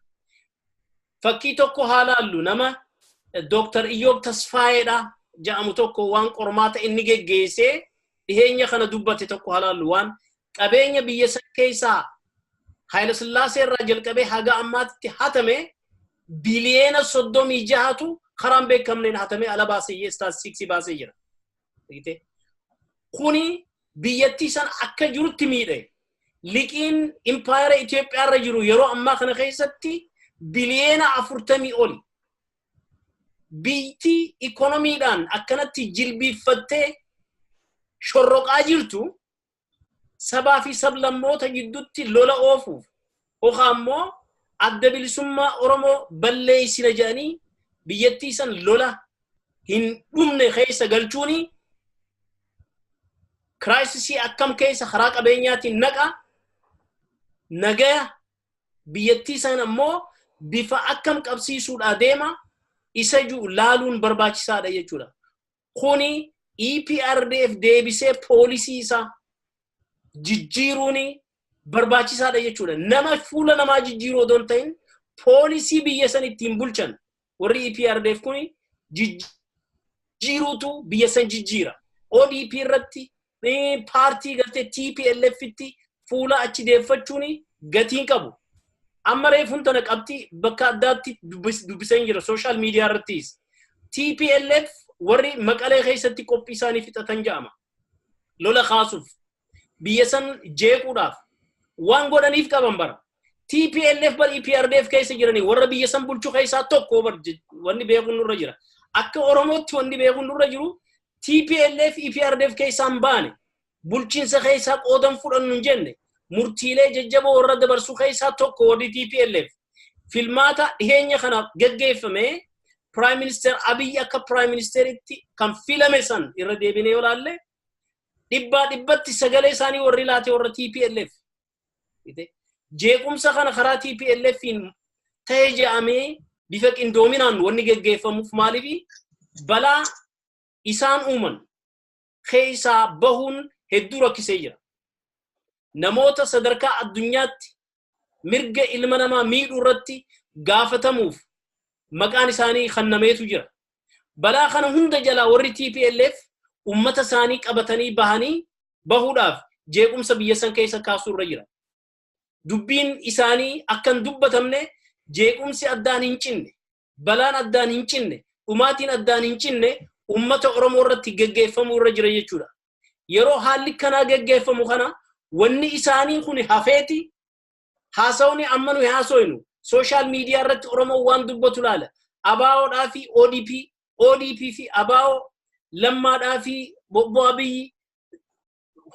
Fakkii tokko haa laallu nama Dr. Iyyoob Tasfaayeedha jedhamu tokko waan qormaata inni geggeessee dhiheenya kana dubbate tokko haa laallu waan qabeenya biyya san keessaa Haayila Sillaasee irraa jalqabee haga ammaatti hatame biliyeena 36tu karaan beekamneen hatamee ala baasee istaatistiksii baasee jira. Kuni biyyattii san akka jirutti miidhe. Liqiin impaayera Itoophiyaa irra jiru yeroo ammaa kana keessatti biliyeena 40 oli. Biyyattii ikoonomiidhaan akkanatti jilbiiffattee shorroqaa jirtu sabaa fi sablammoota gidduutti lola oofuuf yookaan immoo adda bilisummaa Oromoo balleessina jedhanii biyyattii san lola hin dhumne keessa galchuuni kiraayisisii akkam keessa karaa qabeenyaatiin naqa nagaya biyyattii san ammoo bifa akkam qabsiisuudhaa deema isa jiru laaluun barbaachisaadha jechuudha. Kuni EPRDF deebisee poolisii isaa jijjiiruun barbaachisaadha jechuudha. Nama fuula namaa jijjiiruu odoo hin ta'in poolisii biyya san ittiin bulchan warri EPRDF kuni jijjiiruutu biyya san jijjiira. ODP irratti paartii gartee TPLF itti fuula achi deeffachuun gatiin qabu. Amma reefuun tana qabxii bakka addaatti dubbisee jira sooshaal miidiyaa irrattis. TPLF warri Maqalee keessatti qophii isaanii fixatan jedhama. Lola kaasuuf. Biyya san jeequudhaaf waan godhaniif qaban bara. TPLF bar EPRDF keessa jiranii warra biyya san bulchuu keessaa tokko bar wanni beekuun nurra jira. Akka Oromootti wanni beekuun nurra jiru TPLF EPRDF keessaa hin baane, bulchiinsa keessaa qoodan fudhannu hin jenne, murtiilee jajjaboo warra dabarsuu keessaa tokko warri TPLF. Filmaata dhiheenya kana geggeeffame Prime Minister Abiy akka Prime Ministeritti kan filame san irra deebinee yoo laalle 100% sagalee isaanii warri laate warra TPLF. Jeequmsa kana karaa TPLFin ta'ee je'amee bifa qindoominaan wanni geggeeffamuuf maaliifi balaa isaan uuman keessaa bahuun hedduu rakkisee jira. Namoota sadarkaa addunyaatti mirga ilma namaa miidhuu irratti gaafatamuuf maqaan isaanii kennameetu jira. Balaa kana hunda jalaa warri TPLF ummata isaanii qabatanii bahanii bahuudhaaf jeequmsa biyya san keessa kaasuu irra jira. Dubbiin isaanii akka hin dubbatamne, jeequmsi addaan hin cinne, balaan addaan hin cinne, dhumaatiin addaan hin cinne ummata Oromoo irratti geggeeffamuu irra jira jechuudha. Yeroo haalli kanaa geggeeffamu kana wanni isaanii kun hafeeti haasawni amma nuyi haasoynu social media irratti Oromoo waan dubbatu laala. ABOdhaa fi ODP, ODP fi ABO, Lammaadhaa fi Obbo Abiyyi,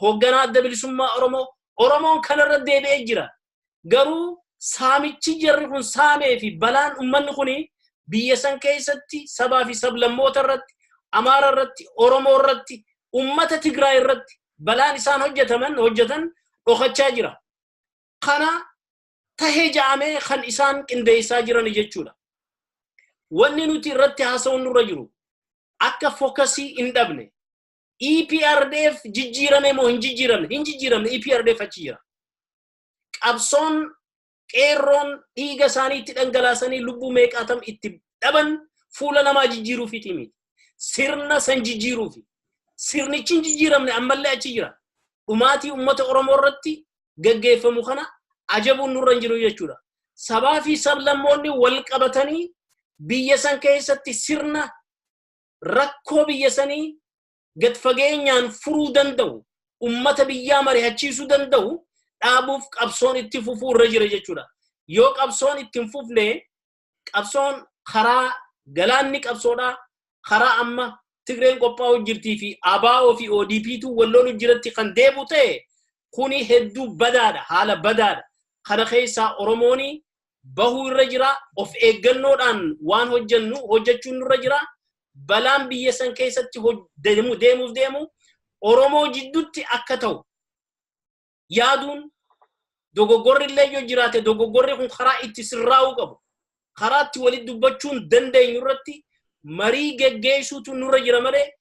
hoogganaa Adda Bilisummaa Oromoo, Oromoon kanarra deebi'ee jira. Garuu saamichi jarri kun saamee fi balaan uummanni kun biyya san keessatti sabaa fi sablammoota irratti, Amaara irratti, Oromoo irratti, uummata Tigraay irratti balaan isaan hojjetan dhokachaa jira. Kana tahee ja'amee kan isaan qindeessaa jiran jechuudha. Wanni nuti irratti haasa'uun nurra jiru akka focusii hin dhabne. EPRDF jijjiirame moo hin jijjiiramne? Hin jijjiiramne. EPRDF achi jira. Qabsoon qeerroon dhiiga isaanii itti dhangalaasanii lubbuu meeqaatam itti dhaban fuula namaa jijjiiruufiiti miti. Sirna san jijjiiruufi. Sirnichi hin jijjiiramne, ammallee achi jira. Dhumaatii uummata Oromoo irratti gaggeeffamu kana ajabuun nurra hin jiru jechuudha. Sabaa fi sablammoonni wal qabatanii biyya san keessatti sirna rakkoo biyya sanii gad fageenyaan furuu danda'u, ummata biyyaa mari'achiisuu danda'u dhaabuuf qabsoon itti fufuu irra jira jechuudha. Yoo qabsoon itti hin fufne, qabsoon karaa galaanni qabsoodhaa karaa amma Tigreen qophaa'u jirtii fi ABO fi ODPtu wal lolu jiratti kan deebu ta'e kuni hedduu badaadha, haala badaadha. Kana keessaa Oromooni bahuu irra jira, of eeggannoodhaan waan hojjennu hojjechuun irra jira. Balaan biyya san keessatti deemuuf deemu Oromoo jidduutti akka ta'u yaaduun, dogoggorri illee yoo jiraate dogoggorri kun karaa itti sirraa'uu qabu. Karaa itti walitti dubbachuun dandeenyu irratti marii geggeessuutu nurra jira malee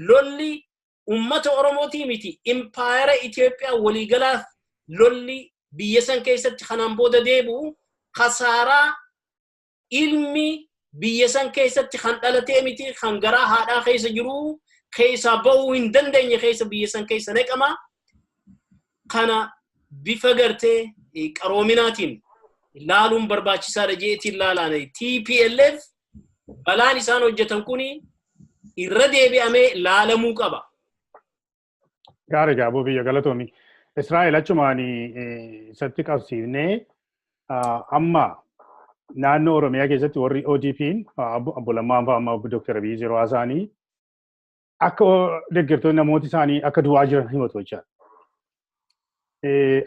lolli uummata Oromootii miti. Impaayera Itoophiyaa waliigalaaf lolli biyya san keessatti kanaan booda deebi'u kasaaraa ilmi biyya san keessatti kan dhalatee miti, kan garaa haadhaa keessa jiru keessaa bahuu hin dandeenye keessa biyya san keessa naqama. Kana bifa gartee qaroominaatiin laaluun barbaachisaadha jeetiin laalaan TPLF balaan isaan hojjetan kuni irra deebi'amee laalamuu qaba. Gaarii gaaboo biyya galatoomi. Israa'el achumaan isatti qabsiifnee amma naannoo Oromiyaa keessatti warri ODP'n obbo Lammaan fa'a amma Dr. Abiyyi yeroo haasa'anii akka deeggartoonni namooti isaanii akka du'aa jiran himatu jechaadha.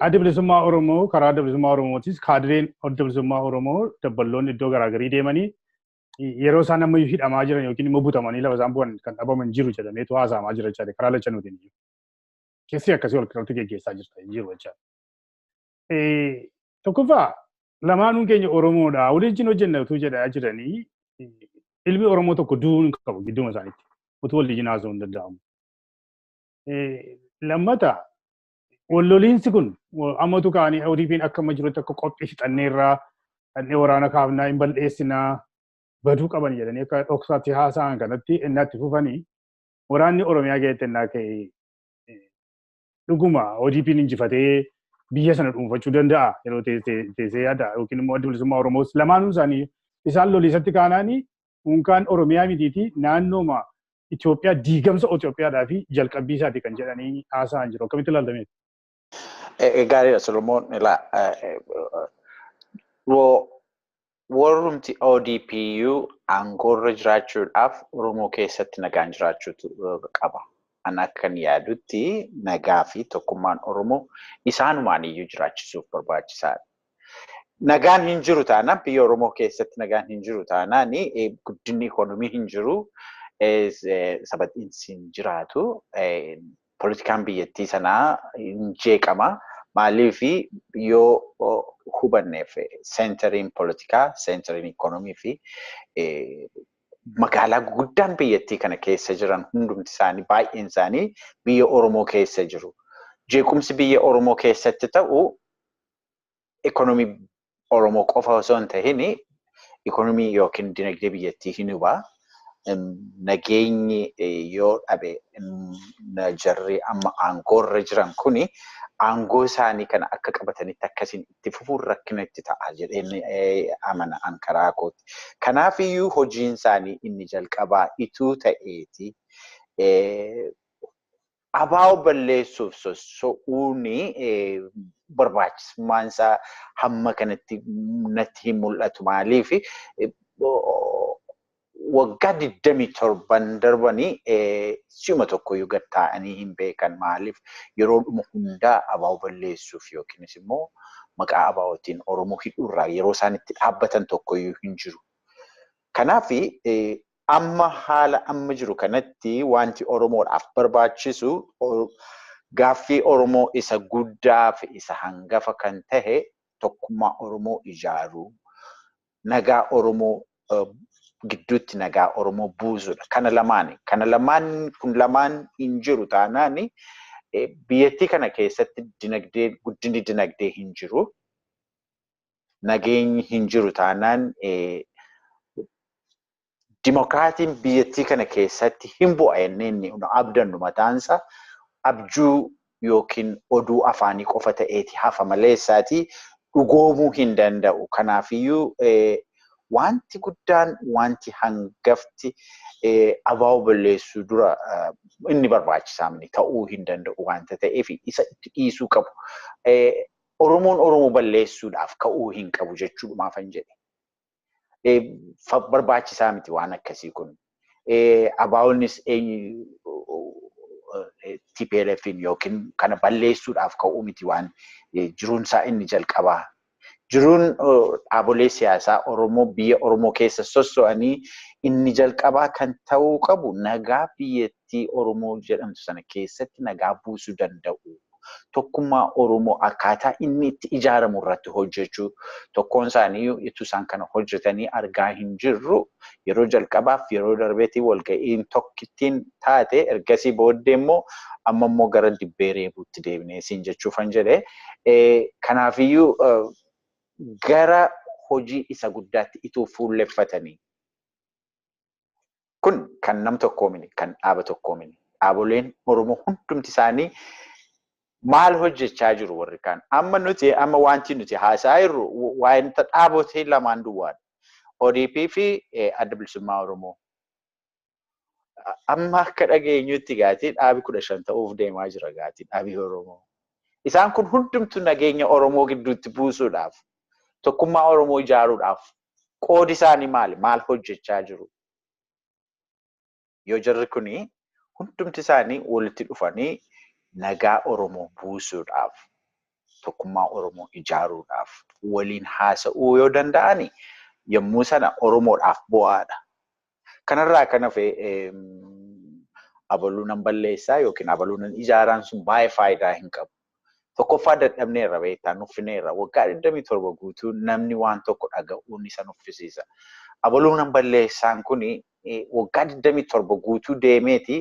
Adda Bilisummaa Oromoo karaa Adda Bilisummaa Oromootis kaadireen Adda Bilisummaa Oromoo dabballoonni iddoo garaagarii deemanii yeroo isaan amma hidhamaa jiran yookiin immoo butamanii lafa isaan bu'an kan dhabaman jiru jedhameetu haasa'amaa jira jechaadha karaa lachanuutiin iyyuu. Keessi akkasii wal qixxootti geggeessaa jirta jiru jechaadha. Tokkoffaa lamaanuun keenya Oromoodha. Waliin hojjenna utuu jedhaa jiranii ilmi Oromoo tokko du'uu hin qabu gidduma isaaniitti. Utuu waliin haasa'uu hin danda'amu. Lammata walloliinsi kun ammatu kaanii ODP'n akka amma jirutti akka qophii fixanneerraa dhannee waraana kaafnaa hin bal'eessinaa baduu qaban jedhanii akka dhoksaatti haasa'an kanatti innaatti fufanii waraanni Oromiyaa keessatti innaa ka'e dhuguma ODP'n injifatee biyya sana dhuunfachuu danda'a yeroo teessee yaada yookiin immoo Adda Bilisummaa Oromoos lamaanuun isaanii isaan loliisatti kaanaanii unkaan Oromiyaa mitiiti naannooma Itoophiyaa diigamsa Itoophiyaadhaa fi jalqabbii isaati kan jedhanii haasa'an jiru. Akkamitti ilaaltameet? Gaariidha Solomoon. Warrumti ODPU aangoorra jiraachuudhaaf Oromoo keessatti nagaan jiraachuutu qaba. Ani akkan yaadutti nagaa fi tokkummaan Oromoo isaanumaan iyyuu jiraachisuuf barbaachisaadha. Nagaan hin jiru taanaan biyya Oromoo keessatti nagaan hin jiru taanaan guddinni ikoonomii hin jiru, sabatiinsi hin jiraatu, poolitikaan biyyattii sanaa hin jeeqama. Maaliif yoo hubanneef seentariin poolitikaa, seentariin ikoonomii fi magaalaa guddaan biyyattii kana keessa jiran hundumti isaanii baay'een isaanii biyya Oromoo keessa jiru. Jeequmsi biyya Oromoo keessatti ta'u ikoonomii Oromoo qofa osoo hin tahin ikoonomii yookiin dinagdee biyyattii hin hubaa. Nageenyi yoo dhabe jarri amma aangoorra jiran kuni aangoo isaanii kana akka qabatanitti akkasiin itti fufuun rakkina itti ta'a jedheen amana an karaa kooti. Kanaafiyyuu hojiin isaanii inni jalqabaa ituu ta'eeti. Abaa'oo balleessuuf sosso'uun barbaachisummaan isaa hamma kanatti natti hin mul'atu. Maaliif waggaa 27 darbanii si'uma tokkoyyuu gad taa'anii hin beekan. Maaliif yeroodhuma hundaa abaa'oo balleessuuf yookiinis immoo maqaa abaa'ootiin Oromoo hidhuurraa yeroo isaan itti dhaabbatan tokkoyyuu hin jiru. Kanaaf amma haala amma jiru kanatti wanti Oromoodhaaf barbaachisu gaaffii Oromoo isa guddaa fi isa hangafa kan tahe tokkummaa Oromoo ijaaruu, nagaa Oromoo gidduutti nagaa Oromoo buusuudha. Kana lamaan kun lamaan hin jiru taanaan biyyattii kana keessatti dinagdee guddinni dinagdee hin jiru. Nageenyi hin jiru taanaan dimokiraatiin biyyattii kana keessatti hin bu'a jennee inni abdannu mataansa abjuu yookiin oduu afaanii qofa ta'eeti hafa maleessaati dhugoomuu hin danda'u. Kanaafiyyuu wanti guddaan wanti hangafti abaa'oo balleessuu dura inni barbaachisaa ta'uu hin danda'u wanta ta'eef isa itti dhiisuu qabu. Oromoon Oromoo balleessuudhaaf ka'uu hin qabu jechuudhumaafan jedhe. Barbaachisaa miti waan akkasii kun. Abaa'oonnis TPLF'n yookiin kana balleessuudhaaf ka'uu miti waan jiruunsaa inni jalqabaa. Jiruun dhaabolee siyaasaa Oromoo biyya Oromoo keessa sosso'anii inni jalqabaa kan ta'uu qabu nagaa biyyattii Oromoo jedhamtu sana keessatti nagaa buusuu danda'u. Tokkummaa Oromoo akkaataa inni itti ijaaramu irratti hojjechuu tokkoon isaanii ittuu isaan kana hojjetanii argaa hin jirru. Yeroo jalqabaaf yeroo darbeetti walga'iin tokkittiin taate ergasii booddee immoo amma immoo gara dibbee reebuutti deebinee siin jechuufan jedhe. Kanaafiyyuu gara hojii isa guddaatti ituu fuulleffatanii. Kun kan nam tokkoo miti, kan dhaaba tokkoo miti. Dhaaboleen Oromoo hundumti isaanii maal hojjechaa jiru warri kaan? Amma wanti nuti haasa'aa jirru wanta dhaabotee lamaan duwwaadha. ODP fi Adda Bilisummaa Oromoo. Amma akka dhageenyutti gaatii dhaabi 15 ta'uuf deemaa jira gaatii dhaabi Oromoo. Isaan kun hundumtu nageenya Oromoo gidduutti buusuudhaaf, tokkummaa Oromoo ijaaruudhaaf qoodi isaanii maali? Maal hojjechaa jiru? Yoo jarri kuni hundumti isaanii walitti dhufanii nagaa Oromoo buusuudhaaf, tokkummaa Oromoo ijaaruudhaaf waliin haasa'uu yoo danda'ani yommuu sana Oromoodhaaf bu'aadha. Kanarraa kan hafe abaluu nan balleessaa yookiin abaluu nan ijaaraan sun baay'ee faayidaa hin qabu. Tokkoffaa dadhabneerra beektaa nuffineerra waggaa 27 guutuu namni waan tokko dhaga'uun isa nuffisiisa. Abaluu nan balleessaan kuni waggaa 27 guutuu deemeeti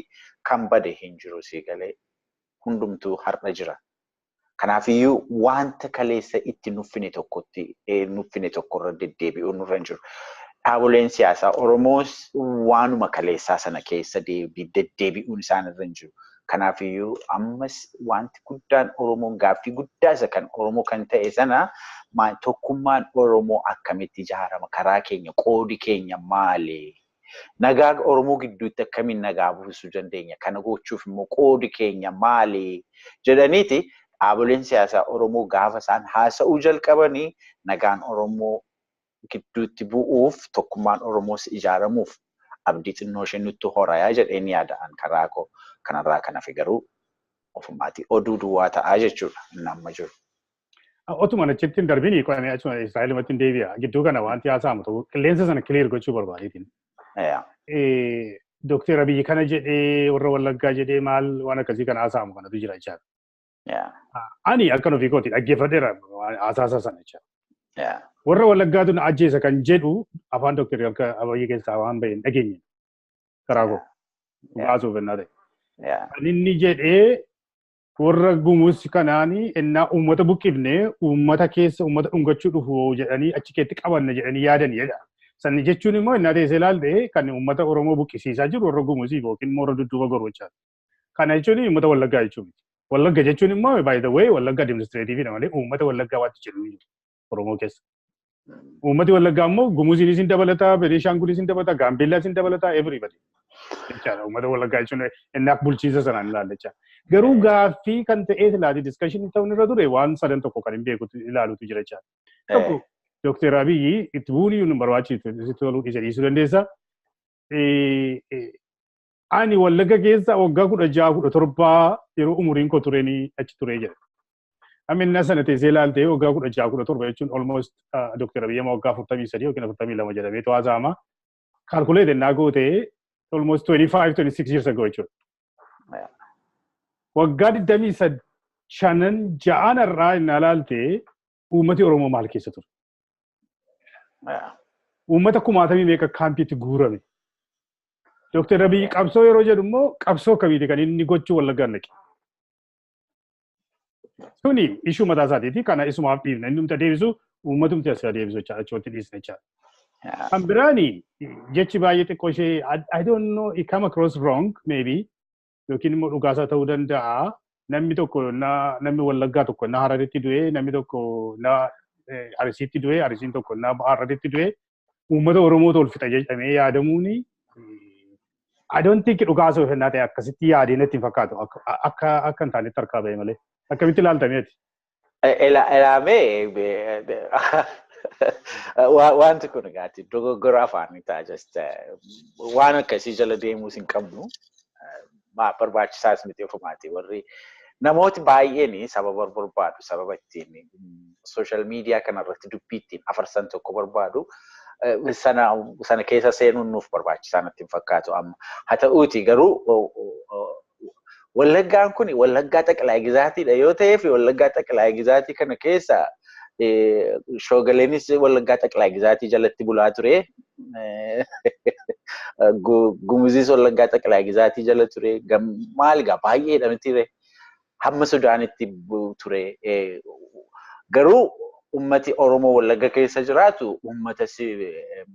kan bade hin jiru sii galee. Hundumtuu har'a jira. Kanaafiyyuu wanta kaleessa itti nuffine tokkotti nuffine tokkorra deddeebi'uun nurra hin jiru. Dhaaboleen siyaasaa Oromoos waanuma kaleessaa sana keessa deddeebi'uun isaanirra hin jiru. Kanaafiyyuu ammas wanti guddaan Oromoon gaaffii guddaa isa kan Oromoo kan ta'e sana tokkummaan Oromoo akkamitti ijaarama? Karaa keenya qoodi keenya maali? Nagaa Oromoo gidduutti akkamiin nagaa buusuu dandeenya? Kana gochuuf immoo qoodi keenya maali? Jedhaniiti Dhaaboleen siyaasaa Oromoo gaafa isaan haasa'uu jalqabanii nagaan Oromoo gidduutti bu'uuf tokkummaan Oromoos ijaaramuuf abdii xinnoo ishee nutti horayaa jedheen yaada'an karaa koo kanarraa kan hafe garuu ofumaatii oduu duwwaa ta'aa jechuudha inni amma jiru. Otuma achitti hin darbini qo'amee achuma Israa'elumatti hin deebi'a. Gidduu kana wanti haasa'amu tokko qilleensa sana clear gochuu barbaadeetiin. Dookter Abiyyi kana jedhee warra Wallaggaa jedhee maal waan akkasii kana haasa'amu kanatu jira jechaadha. Ani akkan ofii kooti dhaggeeffadheera haasaasaa sana jechaadha. Warra Wallaggaatu na ajjeesa kan jedhu afaan Dookter Abiyyi keessaa waan bahe hin dhageenye karaa koo baasuuf ennaa ta'e. Kan inni jedhee warra Gumuus kanaani ennaa uummata buqqifne uummata keessa uummata dhungachuu dhufu jedhanii achi keetti qabanna jedhanii yaadanii jedha. Sanni jechuun immoo innaa teessee ilaalte kan uummata Oromoo buqqisiisaa jiru warra Gumuusii yookiin immoo warra dudduuba goru jechaadha. Kana jechuun uummata Wallaggaa jechuudha. Wallagga jechuun immoo by the way Wallagga administrative dha malee uummata Wallaggaa waatti jedhu hin jiru Oromoo keessa. Uummati Wallaggaa immoo Gumuuziinis hin dabalata, Benishaangulis hin dabalata, Gaambeellaas hin dabalata, everybody. Jechaadha. Uummata Wallaggaa jechuun inni akka bulchiinsa sanaan ilaalla jechaadha. Garuu gaaffii kan ta'ee ilaali discussion ta'uun irra ture waan sadan tokko kan hin beekutu ilaalutu jira jechaadha. Tokko Dookter Abiyyi itti bu'uun iyyuu nu barbaachisu sitti toluu dhiisuu dandeessa. Ani Wallagga keessa waggaa 16 17 yeroo umuriin koo tureenii achi turee jira. Amma inni sana teessee ilaalte waggaa 16 17 jechuun almost Dookter Abiyyi amma waggaa 43 yookiin 42 jedhamee haasa'ama. Calculate ennaa gootee almost 25 26 years ago jechuudha. Waggaa 25 6 irraa innaa ilaalte uummati Oromoo maal keessa ture? Uummata kumaatamii meeqa kaampiitti guurame? Dookter Abiyyi qabsoo yeroo jedhu immoo qabsoo akkamiiti kan inni gochuu Wallaggaan dhaqe? Suni ishuu mataa isaatiiti. Kana isumaaf dhiifna. Inni numti adeemsisu uummatumti as adeemsisu jechaadha. Achumatti dhiisna jechaadha. Kan biraani jechi baay'ee xiqqoo ishee I don't know, it come across wrong maybe yookiin immoo dhugaasaa ta'uu danda'a. Namni tokko namni Wallaggaa tokko na Hararitti du'ee, namni tokko na Arsiitti du'ee, Arsiin tokko na Hararitti du'ee uummata Oromootu ol fixa jedhamee yaadamuuni I don't think dhugaa osoo ta'e akkasitti yaadee natti hin fakkaatu akka akka hin taanetti harkaa ba'e malee. Akkamitti ilaaltameeti? Ilaamee wanti kun egaati dogoggora afaanii ta'a, just waan akkasii jala deemuus hin qabnu. Barbaachisaas miti ofumaati. Warri namooti baay'een sababa barbaadu, sababa ittiin social media kanarratti dubbii ittiin afarsan tokko barbaadu. Sana keessa seenuun nuuf barbaachisaa natti hin fakkaatu amma. Haa ta'uuti garuu Wallaggaan kun Wallaggaa xaqilaa gizaatiidha yoo ta'eef Wallaggaa xaqilaa gizaatii kana keessa shoogaleenis Wallaggaa xaqilaa gizaatii jalatti bulaa ture. Gumuzis Wallaggaa xaqilaa gizaatii jala ture. Maal egaa baay'eedha miti hamma Sudaanitti ture. Garuu ummati Oromoo Wallagga keessa jiraatu ummata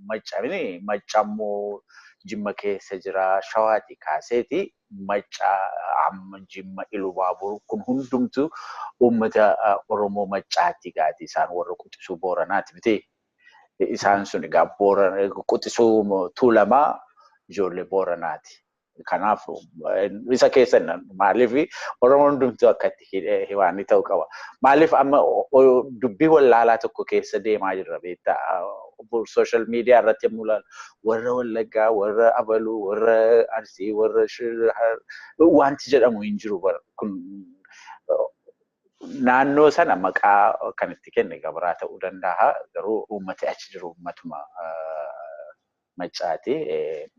maccamini maccammoo Jimma keessa jira, Shawaati kaaseeti Macca amma Jimma Ilubaabur kun hundumtu ummata Oromoo Maccaatti gaati isaan warra quxisuu Booranaati miti. Isaan sun egaa quxisuu Tuulamaa ijoollee Booranaati. Kanaaf isa keessa maaliif Oromoon hundumtuu akkatti waan ta'uu qaba. Maaliif amma dubbii wallaalaa tokko keessa deemaa jirra beektaa? Social media irratti yommuu ilaalu warra Wallaggaa, warra Abaluu, warra Arsii, warra wanti jedhamu hin jiru kun naannoo sana maqaa kan itti kenne gabaraa ta'uu danda'a. Garuu uummati achi jiru uummatuma Maccaati.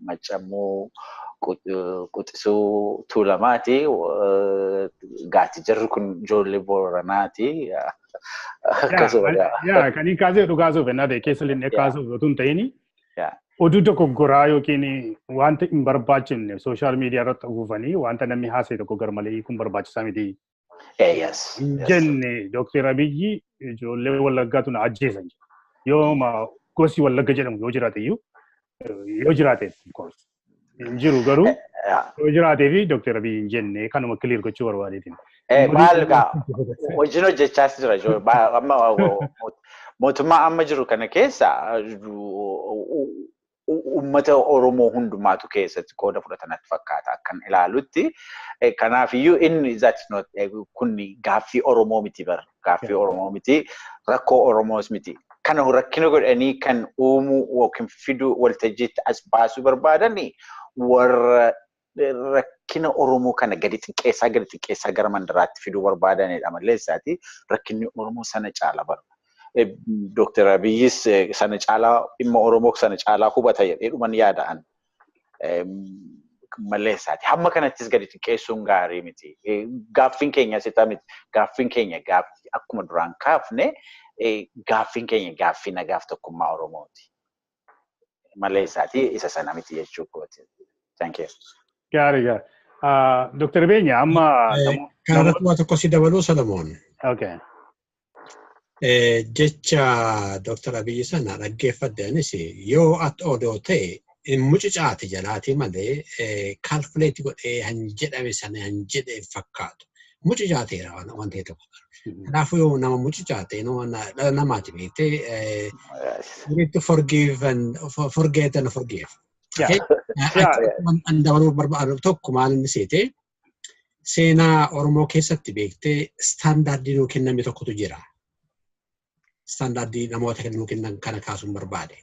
Maccammoo quxisuu Tuulamaati. Gaati jarri kun ijoollee Booranaati. Akkasuma. Yaa kan inni kaasee dhugaa suuf ennaa ta'e keessa illee kaasuuf otoo hin ta'in oduu dogoggoraa yookiin wanta hin barbaachifne social media irratti afuufanii wanta namni haasa'e tokko garmalee hiikuun barbaachisaa miti. Jenne Dookter Abiyyi ijoollee Wallaggaatu na ajjeesan. Yooma gosi Wallagga jedhamu yoo jiraate iyyuu yoo jiraate of course hin jiru garuu yoo jiraatee fi Dookter Abiyyi hin jenne kanuma clear gochuu barbaadeetiin. Maal egaa hojiin hojjechaas jira amma mootummaa amma jiru kana keessa. Uummata Oromoo hundumaatu keessatti qooda fudhatanatti fakkaata akkan ilaalutti. Kanaafiyyuu inni kun gaaffii Oromoo miti bara. Gaaffii Oromoo miti, rakkoo Oromoos miti. Kana rakkina godhanii kan uumuu yookiin fiduu waltajjiitti as baasuu barbaadanii warra rakkina Oromoo kana gadi xiqqeessaa gara mandaraatti fiduu barbaadanidha malleessaati. Rakkinni Oromoo sana caala bara. Dooktar Abiyyis sana caalaa dhimma Oromoo sana caalaa hubata jedhee dhuman yaada'an malleessaati. Hamma kanattis gadi xiqqeessuun gaarii miti. Gaaffiin keenya sitaa miti. Gaaffiin keenya gaaffii akkuma duraan kaafne gaaffiin keenya gaaffii nagaaf tokkummaa Oromooti. Malleessaati isa sana miti jechuu kooti. Thank you. Gaarii gaarii. Dooktar Beenya amma. Kanarratti waa tokko si dabaluu Solomoon. Okay. Jecha Dooktar Abiyyi sana dhaggeeffadde anis yoo ati odoo ta'e mucucaate jalaatii malee kaalkuleetii godhee han jedhame sana han jedhe fakkaatu. Mucucaateera waan ta'e tokko. Kanaafuu yoo nama mucucaate dhala namaati beektee you need to forgive and forget and forgive. An dabaluu barbaadu tokko maal inni seete seenaa Oromoo keessatti beektee istaandaardii nuu kenname tokkotu jira. Istaandaardii namoota nuu kennan kana kaasuun barbaade.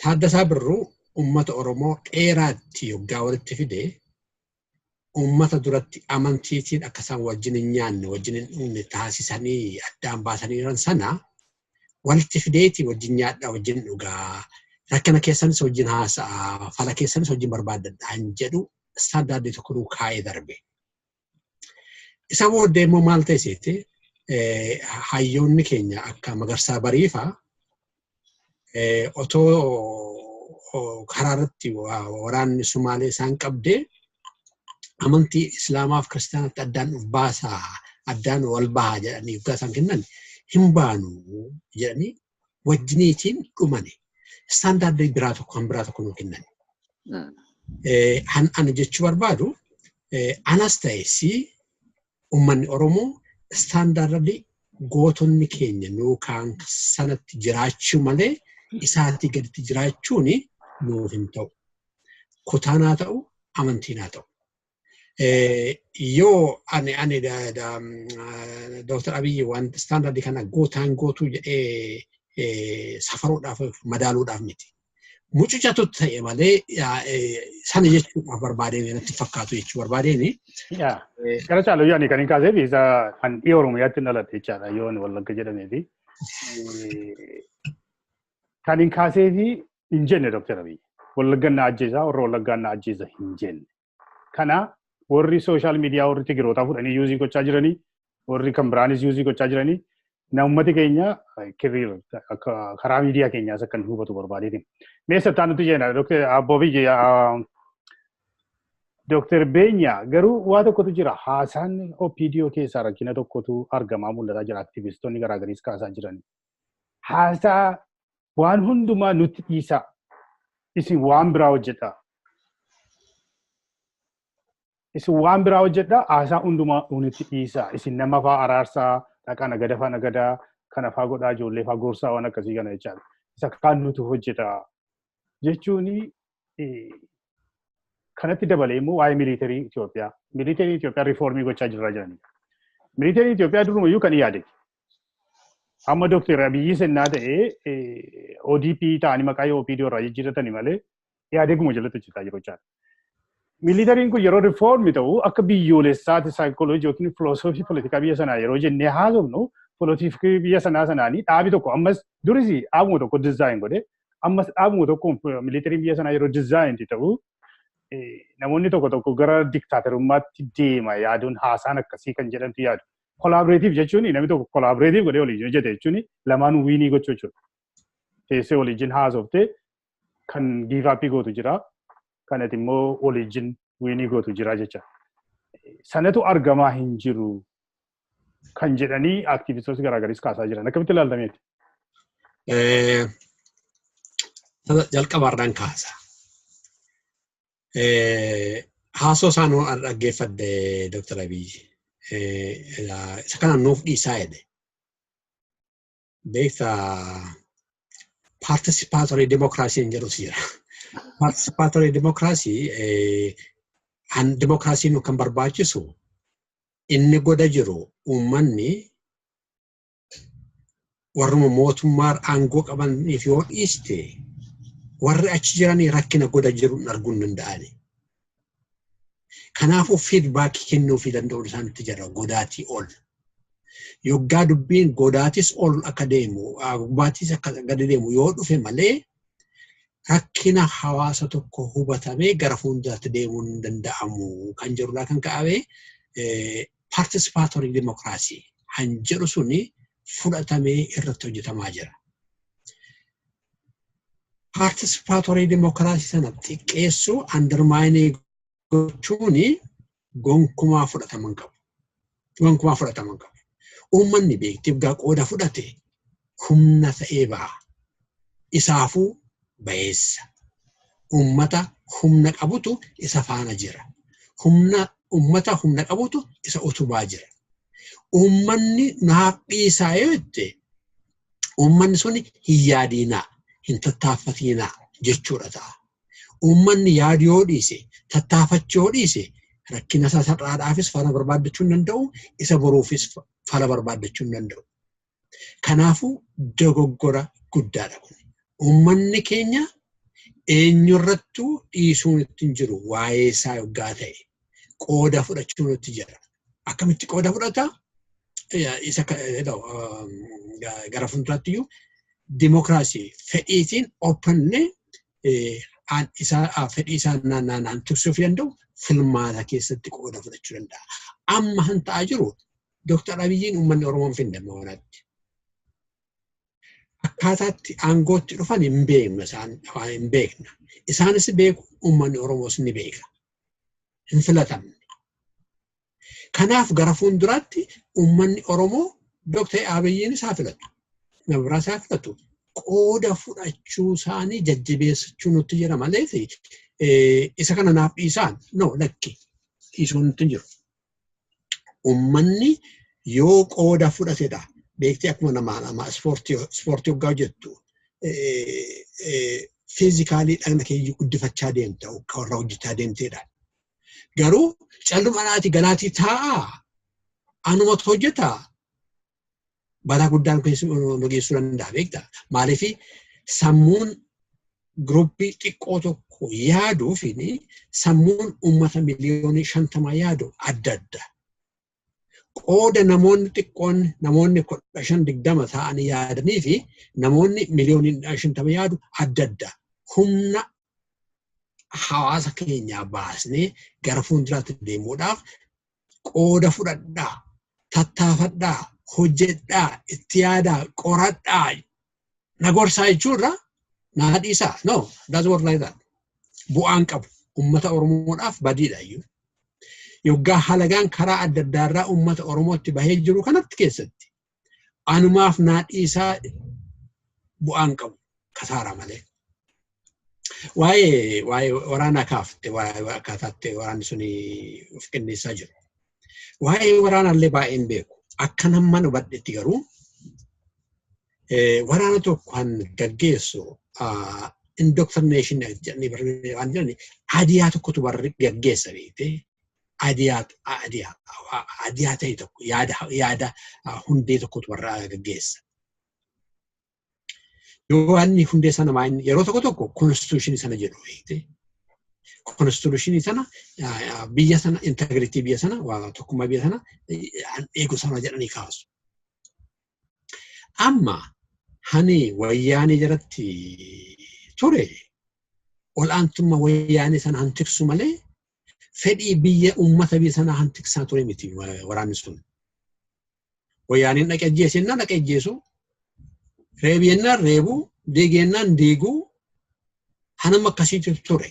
Taaddasaa Birruu uummata Oromoo dheeraatti yoggaa walitti fide uummata duratti amantiitiin akka isaan wajjin hin nyaanne wajjin hin dhugne taasisanii addaan baasanii jiran sana walitti fideeti wajjin nyaadhaa wajjin dhugaa rakkina keessanis wajjin haasa'aa fala keessanis wajjin barbaaddadhaa hin jedhu istaandaardii tokko nuu kaa'ee darbe. Isa booddee immoo maal ta'e seete hayyoonni keenya akka Magarsaa Bariifaa otoo karaa irratti waraanni Sumaalee isaan qabdee amantii Islaamaaf Kiristaanatti addaan of baasaa addaan wal bahaa jedhanii yoggaa isaan kennan hin baanu jedhanii wajjiniitiin dhumane. Istaandaardii biraa tokko kan biraa tokko nuu kennan. Ani jechuu barbaadu anas ta'e si uummanni Oromoo istaandaardii gootonni keenya nuu kaan sanatti jiraachuu malee isaatii gaditti jiraachuun nuuf hin ta'u. Kutaan haa ta'u, amantiin haa ta'u. Yoo ani Dooktar Abiyyi waan istaandaardii kana gootaan gootuu jedhee safaruudhaaf madaaluudhaaf miti. Mucucatu ta'e malee sana jechuudhaaf barbaadeen natti fakkaatu jechuu barbaadeen. Gara caalu yaani kan hin kaasee fi isa kan dhiyoo Oromiyaatti dhalate jechaadha yoo inni Wallagga jedhamee fi kan hin kaasee fi hin jenne Dooktar Abiyyi. Wallaggaan na ajjeesa warra Wallaggaan na ajjeesa hin jenne. Kana warri sooshaal miidiyaa warri Tigirootaa fudhanii yuuzii gochaa jiranii warri kan biraanis yuuzii gochaa jiranii uummati keenya karaa miidiyaa keenyaas akka inni hubatu barbaadeeti. Mee sattaan nuti jenna Dooktar Abboo Biyyi Dooktar Beenya garuu waa tokkotu jira haasaan OPDO keessaa rakkina tokkotu argamaa mul'ataa jira aktivistoonni garaagariis kaasaa jiran. Haasaa waan hundumaa nutti dhiisaa isin waan biraa hojjedhaa. Isin waan biraa hojjedhaa haasaa hundumaa nutti dhiisaa isin nama faa araarsaa dhaqaa nagada faa nagadaa kana faa godhaa ijoollee faa gorsaa waan akkasii kana jechaadha. Isa kaan nutu hojjeta jechuun kanatti dabalee immoo waa'ee miilitarii Itoophiyaa. Miilitarii Itoophiyaa riifoormii gochaa jirraa jiranidha. Miilitarii Itoophiyaa durumayyuu kan yaade. Amma Dooktar Abiyyi sennaa ta'ee ODP ta'anii maqaa OPD irraa jijjiirratanii malee yaadeguma jalatti hojjetaa jiru jechaadha. Miilitariin kun yeroo riifoormi ta'u akka biyyoolessaatti saayikooloojii yookiin filosoofii poolitikaa biyya sanaa yeroo jennee haasofnu poolitikaa biyya sanaa sanaanii dhaabi tokko ammas duris dhaabuma tokko dizaayin godhe ammas dhaabuma tokko miilitariin biyya sanaa yeroo dizaayin ta'u namoonni tokko tokko gara diktaaterummaatti deema yaaduun haasaan akkasii kan jedhamtu yaadu. Koolaaboreetiif jechuun namni tokko koolaaboreetiif godhee waliin hojjete jechuun lamaan wiinii gochuu jechuudha. Teessee waliin haasoftee kan giivaappii gootu jira. Kanatti immoo waliin wiinii gootu jira jecha. Sanatu argamaa hin jiru kan jedhanii aktivistoota garaagariis kaasaa jiran. Akkamitti ilaaltameeti? Jalqabaarraan kaasa. Haasoo isaan dhaggeeffadhe Dooktar Abiyyi. Isa kana nuuf dhiisaa jedhe. Beektaa Participatory democracy jedhutu jira. Participatory democracy dimokiraasiin kan barbaachisu inni goda jiru uummanni warruma mootummaa aangoo qabaniif yoo dhiiste warri achi jiranii rakkina goda jiru arguu hin danda'ani. Kanaafuu feedback kennuufii danda'uun isaanitti jira godaatii ol. Yoggaa dubbiin godaatis ol akka deemu gubbaatis akka gadi deemu yoo dhufe malee rakkina hawaasa tokko hubatamee gara fuulduraatti deemuun hin danda'amu kan jedhudha kan ka'ame participatory democracy kan jedhu suni fudhatamee irratti hojjetamaa jira. Participatory democracy sana xiqqeessuu, undermine gochuun gonkumaa fudhatama hin qabu. Gonkumaa fudhatama hin qabu. Uummanni beektiif gaa qooda fudhate humna ta'ee ba'a. Isaafuu bayeessa. Uummata humna qabutu isa faana jira. Humna uummata humna qabutu isa utubaa jira. Uummanni naaf dhiisaa yoo jette uummanni suni hin yaadinaa, hin tattaaffatinaa jechuudha ta'a. Uummanni yaadu yoo dhiise, tattaafachuu yoo dhiise, rakkina isaa sararaadhaafis fala barbaaddachuu hin danda'u, isa boruufis fala barbaaddachuu hin danda'u. Kanaafuu dogoggora guddaadha kun. Uummanni keenya eenyurrattuu dhiisuun itti hin jiru waa'ee isaa yoggaa ta'e qooda fudhachuun itti jira. Akkamitti qooda fudhata? Isa gara fuulduraatti iyyuu dimokiraasii fedhiitiin openly isa fedhii isaa naannaan tiksuu danda'u filmaata keessatti qooda fudhachuu danda'a. Amma han ta'aa jiru Dooktar Abiyyiin uummanni Oromoo hin finne amma wanaatti. Akkaataatti aangootti dhufan hin beekna, isaan hin beekna. Isaanis beeku, uummanni Oromoos ni beeka. Hin filatamne. Kanaaf gara fuulduraatti uummanni Oromoo Dooktar Abiyyiinis haa filatu. Nama biraas haa filatu. Qooda fudhachuu isaanii jajjabeessachuu nutti jira malee isa kana naaf dhiisaan no lakki dhiisuun nutti jiru. Uummanni yoo qooda fudhatedha. Beektee akkuma nama ispoortii hoggaa hojjettu physically dhagna kee guddifachaa deemta, warra hojjechaa deemteedha. Garuu calluma naati galaatii taa'aa anumatu hojjetaa balaa guddaan nu geessuu danda'a beektaa. Maaliif sammuun guruppii xiqqoo tokko yaaduu fi sammuun uummata 50 miliyoonii yaadu adda adda. Qooda namoonni xiqqoon namoonni 15 20 ta'anii yaadanii fi namoonni 50 miliyoonii yaadu adda adda. Humna hawaasa keenyaa baasnee gara fuulduraatti deemuudhaaf qooda fudhadhaa, tattaafadhaa, hojjedhaa, itti yaadaa, qoradhaa, na gorsaa jechuurra naa dhiisaa. No, doesn't work like that. Bu'aan qabu uummata Oromoodhaaf badiidha iyyuu. Yoggaa halagaan karaa adda addaarraa uummata Oromootti bahee jiru kanatti keessatti anumaaf naa dhiisaa bu'aan qabu kasaaraa malee. Waa'ee waraanaa kaafte, waa'ee akkaataatti waraanni suni of qindeessaa jiru. Waa'ee waraanaallee baay'een beeku. Akka namman hubadhetti garuu waraana tokko kan gaggeessu indoctrination jedhanii waan jedhani idea tokkotu warri gaggeessa beektee, idea ta'e tokko, yaada hundee tokkotu warra gaggeessa. Yoo inni hundee sana yeroo tokko tokko constitution sana jedhu beektee, constitution sana, biyya sana integrity, biyya sana tokkummaa biyya sana eegu sana jedhanii kaasu. Amma hani wayyaanee jalatti ture ol'aantummaa wayyaanee sana han tiksu malee fedhii biyya uummata biyya sanaa han tiksaa ture miti waraanni sun. Wayyaaneen dhaqee ajjeesennaan dhaqee ajjeesu, reebi'ennaan reebuu, diigennaan diiguu, hanama akkasiitu ture.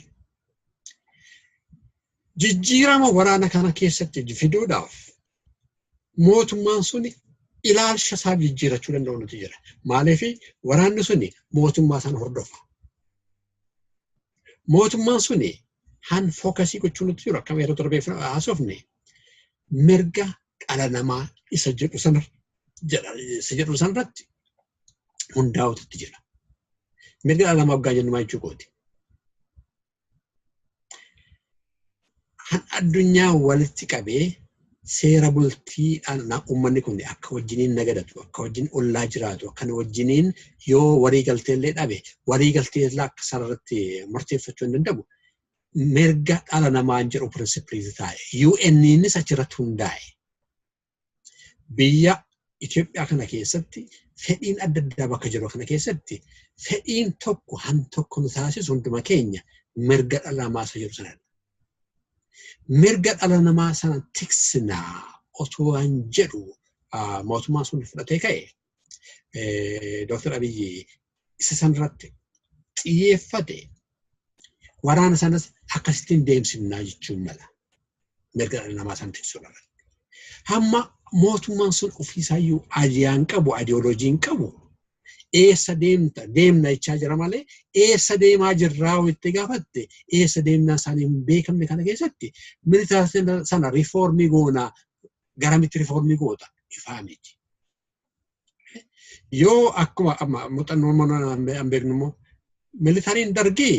Jijjiirama waraana kana keessatti fiduudhaaf mootummaan suni ilaalcha isaa jijjiirachuu danda'u nuti jira. Maaliif waraanni suni mootummaa sana hordofa. Mootummaan suni han focus gochuu nuti jiru akkama yeroo darbee haasofne mirga dhala namaa isa jedhu sanarratti hundaa'ututti jira. Mirga dhala namaa waggaa jennu maal jechuu kooti? Kan addunyaa walitti qabee seera bultiidhaan uummanni kun akka wajjiniin nagadatu, akka wajjin ollaa jiraatu, akka wajjiniin yoo walii galtee illee dhabe, walii galtee illee akka sanarratti murteeffachuu hin danda'u. Mirga dhala namaa jedhu pirinsipiliiti taa'e. UN'nis achirratti hundaa'e. Biyya Itoophiyaa kana keessatti fedhiin adda addaa bakka jiru kana keessatti fedhiin tokko han tokko nu taasisu hunduma keenya mirga dhala namaa isa jiru sanadha. Mirga dhala namaa sana tiksinaa otoo waan jedhu mootummaan sun fudhatee ka'e Dooktar Abiyyi isa sanarratti xiyyeeffate waraana sanas akkasittiin deemsifnaa jechuun mala. Mirga dhala namaa sana tiksuudha. Hamma mootummaan sun ofiisaayyuu ajiyaan qabu, ayidiyooloojiin qabu eessa deemta deemna jechaa jira malee eessa deemaa jirraa itti gaafatte eessa deemnaa isaanii hin beekamne kana keessatti militarii sana riifoormii goonaa garamitti riifoormii goota ifaa miti. Yoo akkuma amma muuxannoo hin beeknu immoo militariin dargii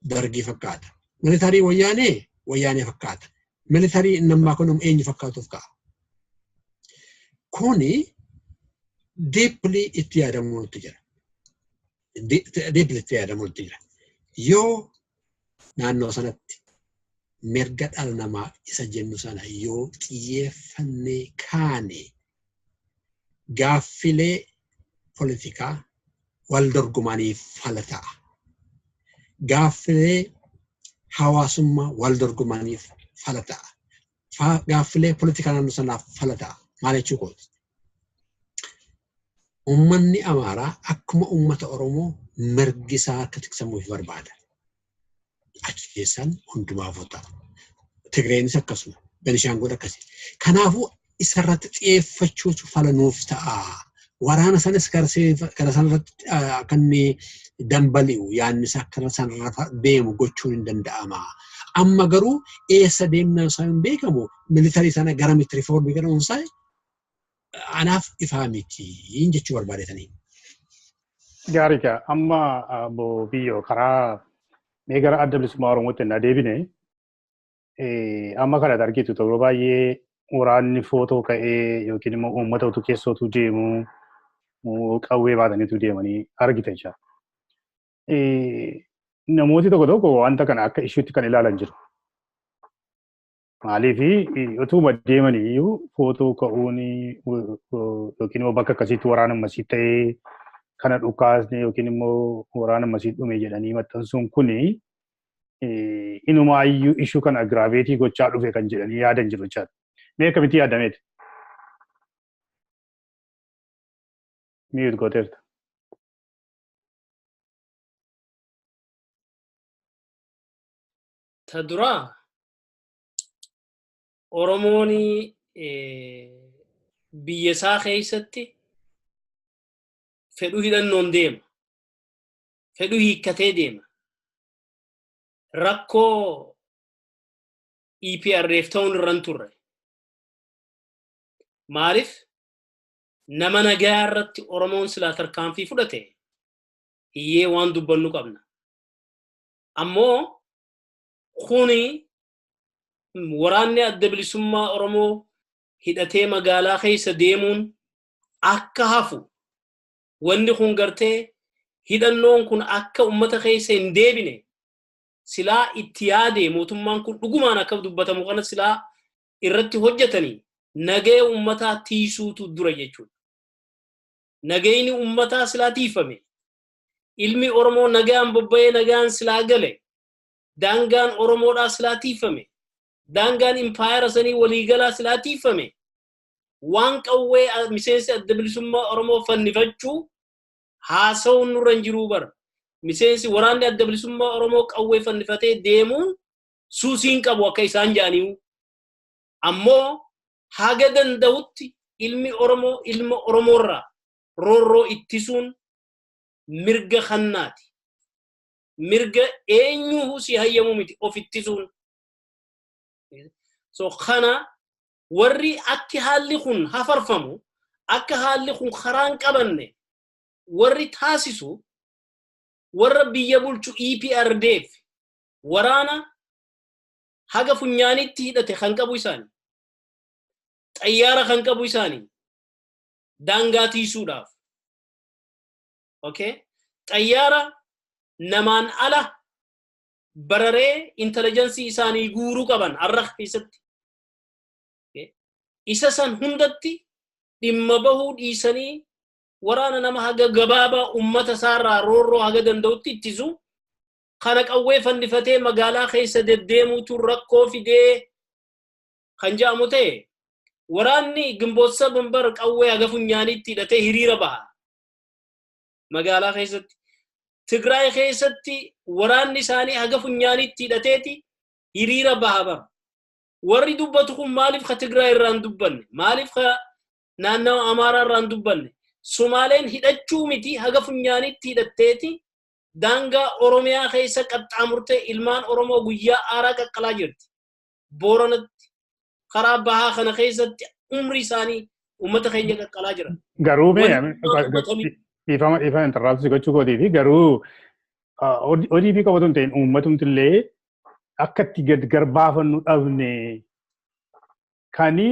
dargii fakkaata. Militarii wayyaanee wayyaanee fakkaata. Militarii nammaa kun eenyu fakkaatuuf ka'a. Kuni deeply itti yaadamuu nutti jira. Deeply itti yaadamuu nutti jira. Yoo naannoo sanatti mirga dhala namaa isa jennu sana yoo xiyyeeffannee kaane gaaffilee politikaa wal dorgomaniif fala ta'a. Gaaffilee hawaasummaa wal dorgomaniif fala ta'a. Gaaffilee politikaa naannoo sanaaf fala ta'a. Maal jechuu kooti? Uummanni Amaaraa akkuma uummata Oromoo mirgi isaa akka tiksamuuf barbaada. Achi keessaan hundumaafuu ta'a. Tigreenis akkasuma, Benishaangul akkasi. Kanaafuu isarratti xiyyeeffachuutu fala nuuf ta'a. Waraana sanas gara sanarratti akka inni dambali'u yaadni isaa akka sanarra deemu gochuun hin danda'ama. Amma garuu eessa deemnaan isaa hin beekamu militarii sana garamitti riifoormii godhamuun isaa anaaf ifaa miti jechuu barbaadetanii. Gaariidha. Amma obbo Biyyoo karaa mee gara adda bilisummaa Oromootti na deebine amma kana argitu yeroo baay'ee waraanni footoo ka'ee yookiin immoo uummata utuu keessootu deemu qawwee baataniitu deemanii argita jecha. Namooti tokko tokko wanta kana akka ishuutti kan ilaalan jiru. Maaliif utuma deemanii iyyuu footoo ka'uun yookiin immoo bakka akkasiitti waraana ammasii ta'ee kana dhukaasne yookiin immoo waraana ammasii dhume jedhanii maxxansuun kuni inumaayyuu ishuu kana agiraaveetii gochaa dhufe kan jedhanii yaadan jiru jechaadha. Mee akkamitti yaadameeti? Mute gooteerta. Ta duraa Oromoon biyya isaa keessatti fedhuu hidhannoon deema. Fedhuu hiikkatee deema. Rakkoo EPRDF ta'uun irra hin turre. Maaliif nama nagaa irratti Oromoon silaa tarkaanfii fudhate hiyyee waan dubbannu qabna. Ammoo kuni waraanni adda bilisummaa Oromoo hidhatee magaalaa keessa deemuun akka hafu wanni kun gartee hidhannoon kun akka uummata keessa hin deebine silaa itti yaade mootummaan kun dhugumaan akka dubbatamu kana silaa irratti hojjetanii nagaya uummataa tiisuutu dura jechuudha. Nagayni uummataa silaa tiifame. Ilmi Oromoo nagaan bobba'ee nagaan silaa gale. Daangaan Oromoodhaa silaa tiifame. Daangaan impaayera sanii waliigalaa silaa tiifame. Waan qawwee miseensi adda bilisummaa Oromoo fannifachuu haasawuun nurra hin jiruu bara. Miseensi waraanni adda bilisummaa Oromoo qawwee fannifatee deemuun suusiin qabu akka isaan jedhaniiru. Ammoo haga danda'utti ilmi Oromoo ilma Oromoorraa roorroo ittisuun mirga kannaati. Mirga eenyuuhu si hayyamu miti of ittisuun. So kana warri akki haalli kun hafarfamu akka haalli kun karaa hin qabanne warri taasisu Warra biyya bulchu EPRDF waraana haga funyaanitti hidhate kan qabu isaani. Xayyaara kan qabu isaani. Daangaa tiisuudhaaf. Okay? Xayyaara namaan ala bararee intelligensii isaanii guuruu qaban har'a keessatti. Isa san hundatti dhimma bahuu dhiisanii waraana nama haga gabaabaa ummata isaarraa roorroo haga danda'utti ittisu kana qawwee fannifatee magaalaa keessa deddeemuutu rakkoo fidee kan jedhamu ta'e waraanni gimbootsa bambar qawwee haga funyaanitti hidhatee hiriira baha magaalaa keessatti. Tigraay keessatti waraanni isaanii haga funyaanitti hidhateeti hiriira baha bara. Warri dubbatu kun maaliif ka Tigraay irraa hin dubbanne? Maaliif ka naannawa Amaaraa irraa hin dubbanne? Sumaaleen hidhachuu miti haga funyaanitti hidhatteeti daangaa Oromiyaa keessa qaxxaamurtee ilmaan Oromoo guyyaa aaraa qaqqalaa jirti. Booranatti karaa bahaa kana keessatti umri isaanii uummata keenya qaqqalaa jiran. Garuu mee dhiifama intarraabsii gochuu kootii fi garuu ODP qabatu hin ta'in uummatumti illee akka itti gargar baafannu dhabne kani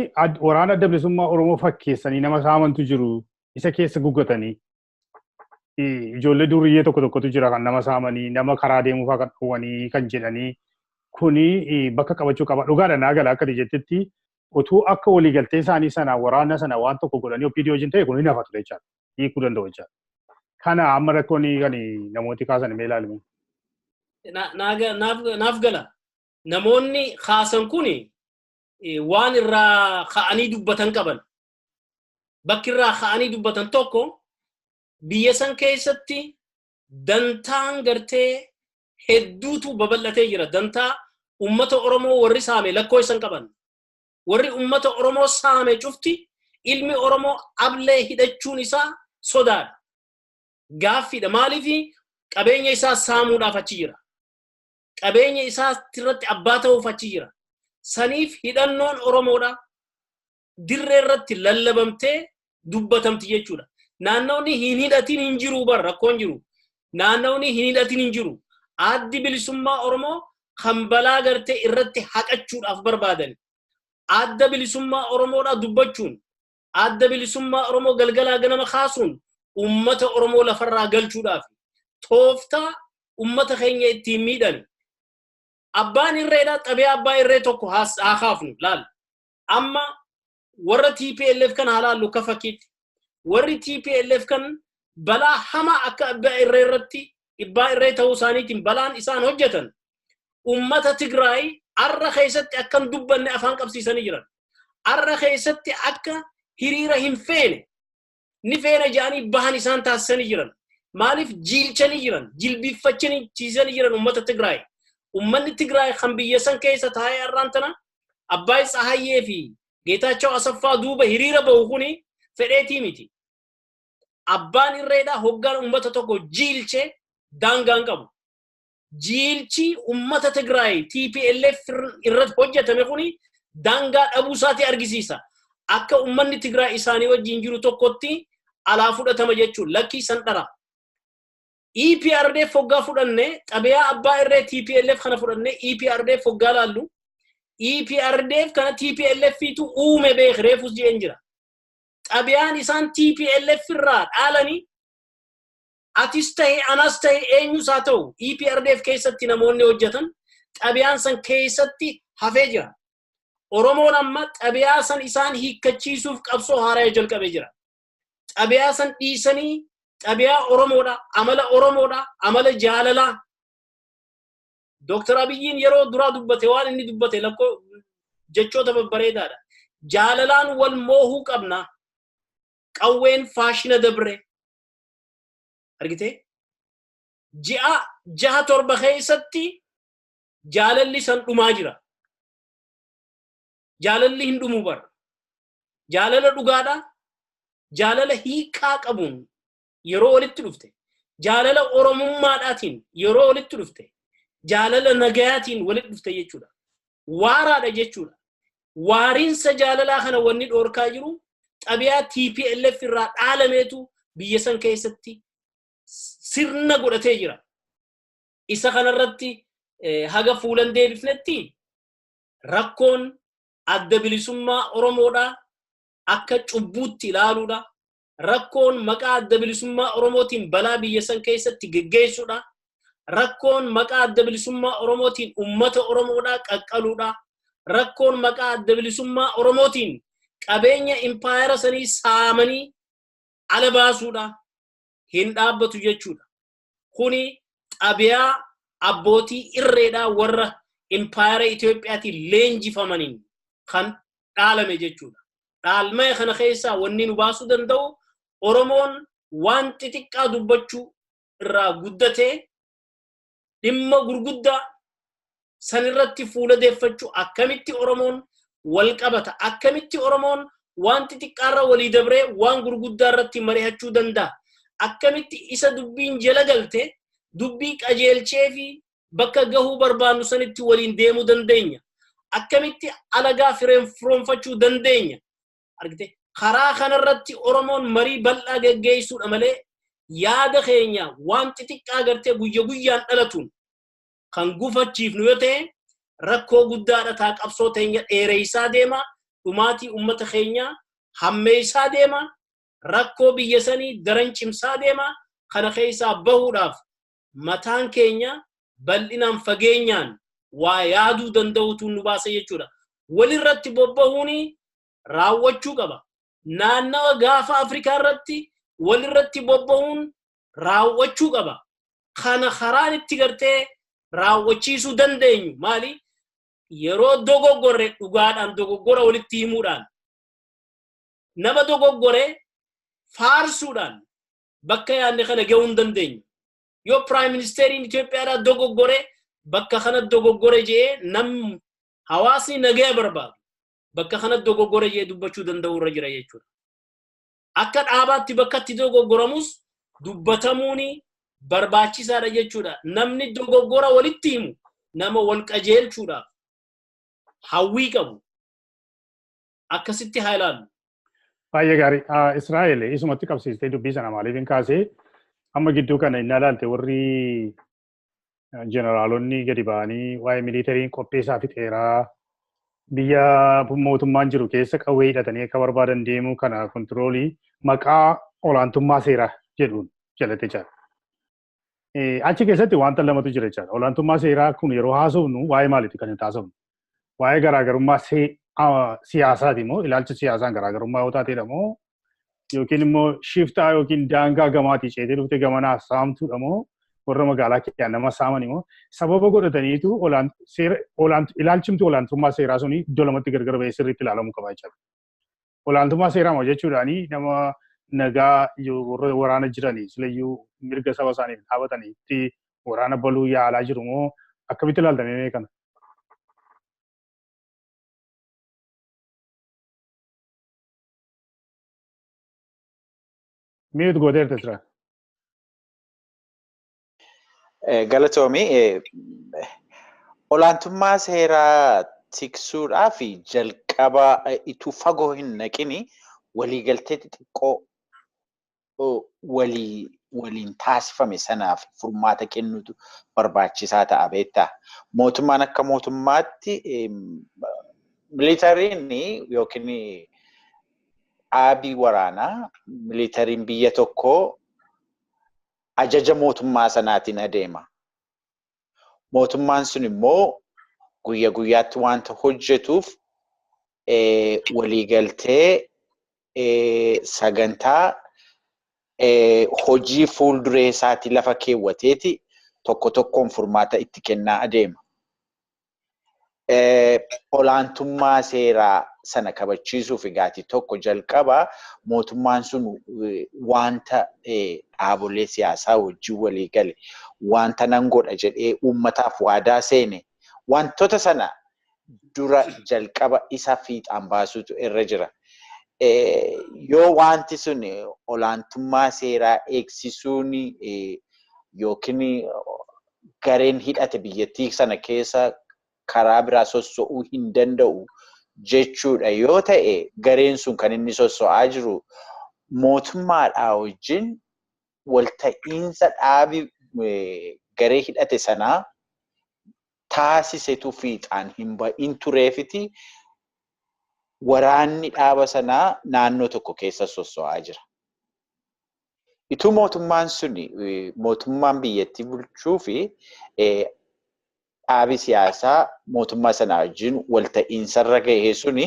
waraana adda bilisummaa Oromoo fakkeessanii nama saamantu jiru isa keessa guggatanii ijoollee duriyyee tokko tokkotu jira kan nama saamanii nama karaa deemuu fa'aa kan dhowwanii kan jedhanii kuni bakka qabachuu qaba. Dhugaadha naa gala akka jettetti utuu akka waliigaltee isaanii sana waraana sana waan tokko godhanii OPD wajjin ta'e kun hin hafatu jechaadha. Hiikuu danda'u jechaadha. Kana amma rakkoon kan namooti kaasan mee ilaalime. Naaf gala. Namoonni kaasan kuni waan irraa ka'anii dubbatan qaban. Bakki irraa ka'anii dubbatan tokko biyya san keessatti dantaan gartee hedduutu babal'atee jira. Dantaa uummata Oromoo warri saame lakkoo isan qaban. Warri uummata Oromoo saame cufti ilmi Oromoo ablee hidhachuun isaa sodaadha. Gaaffiidha. Maaliif qabeenya isaa saamuudhaaf achi jira. Qabeenya isaa irratti abbaa ta'uuf achi jira. Saniif hidhannoon Oromoodha. Dirree irratti lallabamtee dubbatamti jechuudha. Naannawni hin hidhatin hin jiru bar rakkoon jiru. Naannawni hin hidhatin hin jiru. Addi bilisummaa Oromoo kan balaa gartee irratti haqachuudhaaf barbaadan. Adda bilisummaa Oromoodha dubbachuun, adda bilisummaa Oromoo galgalaa ganama kaasuun uummata Oromoo lafarraa galchuudhaaf tooftaa uummata keenya ittiin miidhan. Abbaan irreedha xabiyaa abbaa irree tokko haa kaafnu laal. Amma warra TPLF kan haa laallu akka fakkiitti. Warri TPLF kan balaa hamaa akka abbaa irree irratti abbaa irree ta'uu isaaniitiin balaan isaan hojjetan uummata Tigraay arra keessatti akka hin dubbanne afaan qabsiisanii jiran. Arra keessatti akka hiriira hin feene ni feene jedhanii bahan isaan taasisanii jiran. Maaliif jiilchanii jiran, jilbiiffachiisanii jiran uummata Tigraay. Uummanni Tigraay kan biyya san keessa taa'ee har'aan tana Abbaay Tsahayyee fi Geetaachoo Asaffaa duuba hiriira bahu kuni fedheetii miti. Abbaan irreedhaa hoggaan uummata tokko jiilchee daangaan qabu. Jiilchi uummata Tigraay TPLF irratti hojjetame kuni daangaa dhabuu isaatii argisiisa. Akka uummanni Tigraay isaanii wajjin jiru tokkotti alaa fudhatama jechuun lakkii san dhara. EPRDF hoggaa fudhanne xabiyaa abbaa irree TPLF kana fudhanne EPRDF hoggaa laallu EPRDF kana TPLF tu uume beek reefus jeen jira. Xabiyaan isaan TPLF irraa dhaalanii atis ta'e anas ta'e eenyus haa ta'u EPRDF keessatti namoonni hojjetan xabiyaan san keessatti hafee jira. Oromoon amma xabiyaa san isaan hiikkachiisuuf qabsoo haaraa jalqabee jira. Xabiyaa san dhiisanii xabiyaa Oromoodha, amala Oromoodha, amala jaalalaa. Dooktar Abiyyiin yeroo duraa dubbate waan inni dubbate lakkoo jechoota babbareedaadha. Jaalalaan wal moohuu qabna. Qawween faashina dabre. Argitee? Ji'a 6-7 keessatti jaalalli san dhumaa jira. Jaalalli hin dhumu bara. Jaalala dhugaadha. Jaalala hiikaa qabuun yeroo walitti dhufte. Jaalala Oromummaadhaatiin yeroo walitti dhufte. Jaalala nagayaatiin walitti dhufte jechuudha. Waaraadha jechuudha. Waariinsa jaalalaa kana wanni dhoorkaa jiru xabiyaa TPLF irraa dhaalameetu biyya san keessatti sirna godhatee jira. Isa kanarratti haga fuulan deebifnetti rakkoon adda bilisummaa Oromoodhaa akka cubbuutti ilaaluudha. Rakkoon maqaa adda bilisummaa Oromootiin balaa biyya san keessatti geggeessuudha. Rakkoon maqaa adda bilisummaa Oromootiin uummata Oromoodhaa qaqqaluudha. Rakkoon maqaa adda bilisummaa Oromootiin qabeenya impaayera sanii saamanii ala baasuudha. Hin dhaabbatu jechuudha. Kuni xabiyaa abbootii irreedhaa warra impaayera Itoophiyaatiin leenjifamaniin kan dhaalame jechuudha. Dhaalmaya kana keessaa wanni nu baasuu danda'u Oromoon waan xixiqqaa dubbachuu irraa guddatee dhimma gurguddaa sanirratti fuula deeffachuu akkamitti Oromoon wal qabata, akkamitti Oromoon waan xixiqqaarra walii dabree waan gurguddaa irratti mari'achuu danda'a, akkamitti isa dubbiin jala galte dubbii qajeelchee fi bakka gahuu barbaannu sanitti waliin deemuu dandeenya, akkamitti alagaa firoonfachuu dandeenya. Argite karaa kanarratti Oromoon marii bal'aa geggeessuudha malee yaada keenya waan xixiqqaa gartee guyya guyyaan dhalatuun kan gufachiifnu yoo ta'e rakkoo guddaadha taa qabsoo teenya dheereessaa deema, dhumaatii uummata keenyaa hammeessaa deema, rakkoo biyya sanii daran cimsaa deema. Kana keessaa bahuudhaaf mataan keenya bal'inaan fageenyaan waa yaaduu danda'utu nu baasa jechuudha. Walirratti bobbahuun raawwachuu qaba. Naannawa gaafa Afrikaa irratti walirratti bobbahuun raawwachuu qaba. Kana karaan itti gartee raawwachiisuu dandeenyu maali? Yeroo dogoggorre dhugaadhaan dogoggora walitti himuudhaan, nama dogoggore faarsuudhaan bakka yaadne kana gahuu hin dandeenyu. Yoo Prime Ministeriin Itoophiyaadhaa dogoggore bakka kana dogoggore jedhee nam hawaasni nagaya barbaadu bakka kana dogoggore jedhee dubbachuu danda'u irra jira jechuudha. Akka dhaabaatti bakka itti dogoggoramus dubbatamuun barbaachisaadha jechuudha. Namni dogoggora walitti himu nama wal qajeelchuudhaaf hawwii qabu akkasitti haa ilaallu. Baay'ee gaarii. Israa'el isumatti qabsiistee dubbii sana maaliif hin kaasee amma gidduu kana inni ilaalte warri jeneraalonni gadi ba'anii waa'ee miliitariin qopheessaa fixeeraa biyya mootummaan jiru keessa qawwee hidhatanii akka barbaadan deemuu kana kontiroolii maqaa olaantummaa seeraa jedhuun jalatti jira. Achi keessatti wanta lamatu jira jechaadha. Olaantummaa seeraa kun yeroo haasofnu waa'ee maaliiti kan hin haasofnu? Waa'ee garaagarummaa siyaasaati moo ilaalcha siyaasaan garaagarummaa yoo taateedha moo yookiin immoo shiftaa yookiin daangaa gamaatii ceetee dhuftee gamanaa saamtuudha moo warra magaalaa keessaa nama saaman immoo sababa godhataniitu ilaalchimti olaantummaa seeraa suni iddoo lamatti gargar ba'ee sirriitti ilaalamuu qaba jechaadha. Olaantummaa seeraa moo jechuudhaani nama nagaa warra waraana jiranii silayyuu mirga saba isaaniif dhaabatanii itti waraana baluu yaalaa jiru moo akkamitti ilaaltamee kana? Mute gooteerta Israa'el. Galatoomi olaantummaa seeraa tiksuudhaaf jalqaba ituu fagoo hin naqini waliigaltee xixiqqoo waliin taasifame sanaaf furmaata kennuutu barbaachisaa ta'a beektaa. Mootummaan akka mootummaatti militariin yookiin dhaabii waraanaa militariin biyya tokkoo ajaja mootummaa sanaatiin adeema. Mootummaan sun immoo guyya guyyaatti wanta hojjetuuf waliigaltee sagantaa hojii fuulduree isaatii lafa keewwateeti tokko tokkoon furmaata itti kennaa adeema. Olaantummaa seeraa sana kabachiisuuf egaati tokko jalqaba mootummaan sun wanta dhaabolee siyaasaa wajjin walii gale wanta nan godha jedhee uummataaf waadaa seene wantoota sana dura jalqaba isa fiixaan baasuutu irra jira. Yoo wanti sun olaantummaa seeraa eegsisuun yookiin gareen hidhate biyyattii sana keessa karaa biraa sosso'uu hin danda'u jechuudha yoo ta'e gareen sun kan inni sosso'aa jiru mootummaadhaa wajjin walta'iinsa dhaabi garee hidhate sanaa taasisetu fiixaan hin ba'in tureefiti waraanni dhaaba sanaa naannoo tokko keessa sosso'aa jira. Ituu mootummaan suni mootummaan biyyattii bulchuu fi dhaabi siyaasaa mootummaa sanaa wajjin walta'iinsarra gahee suni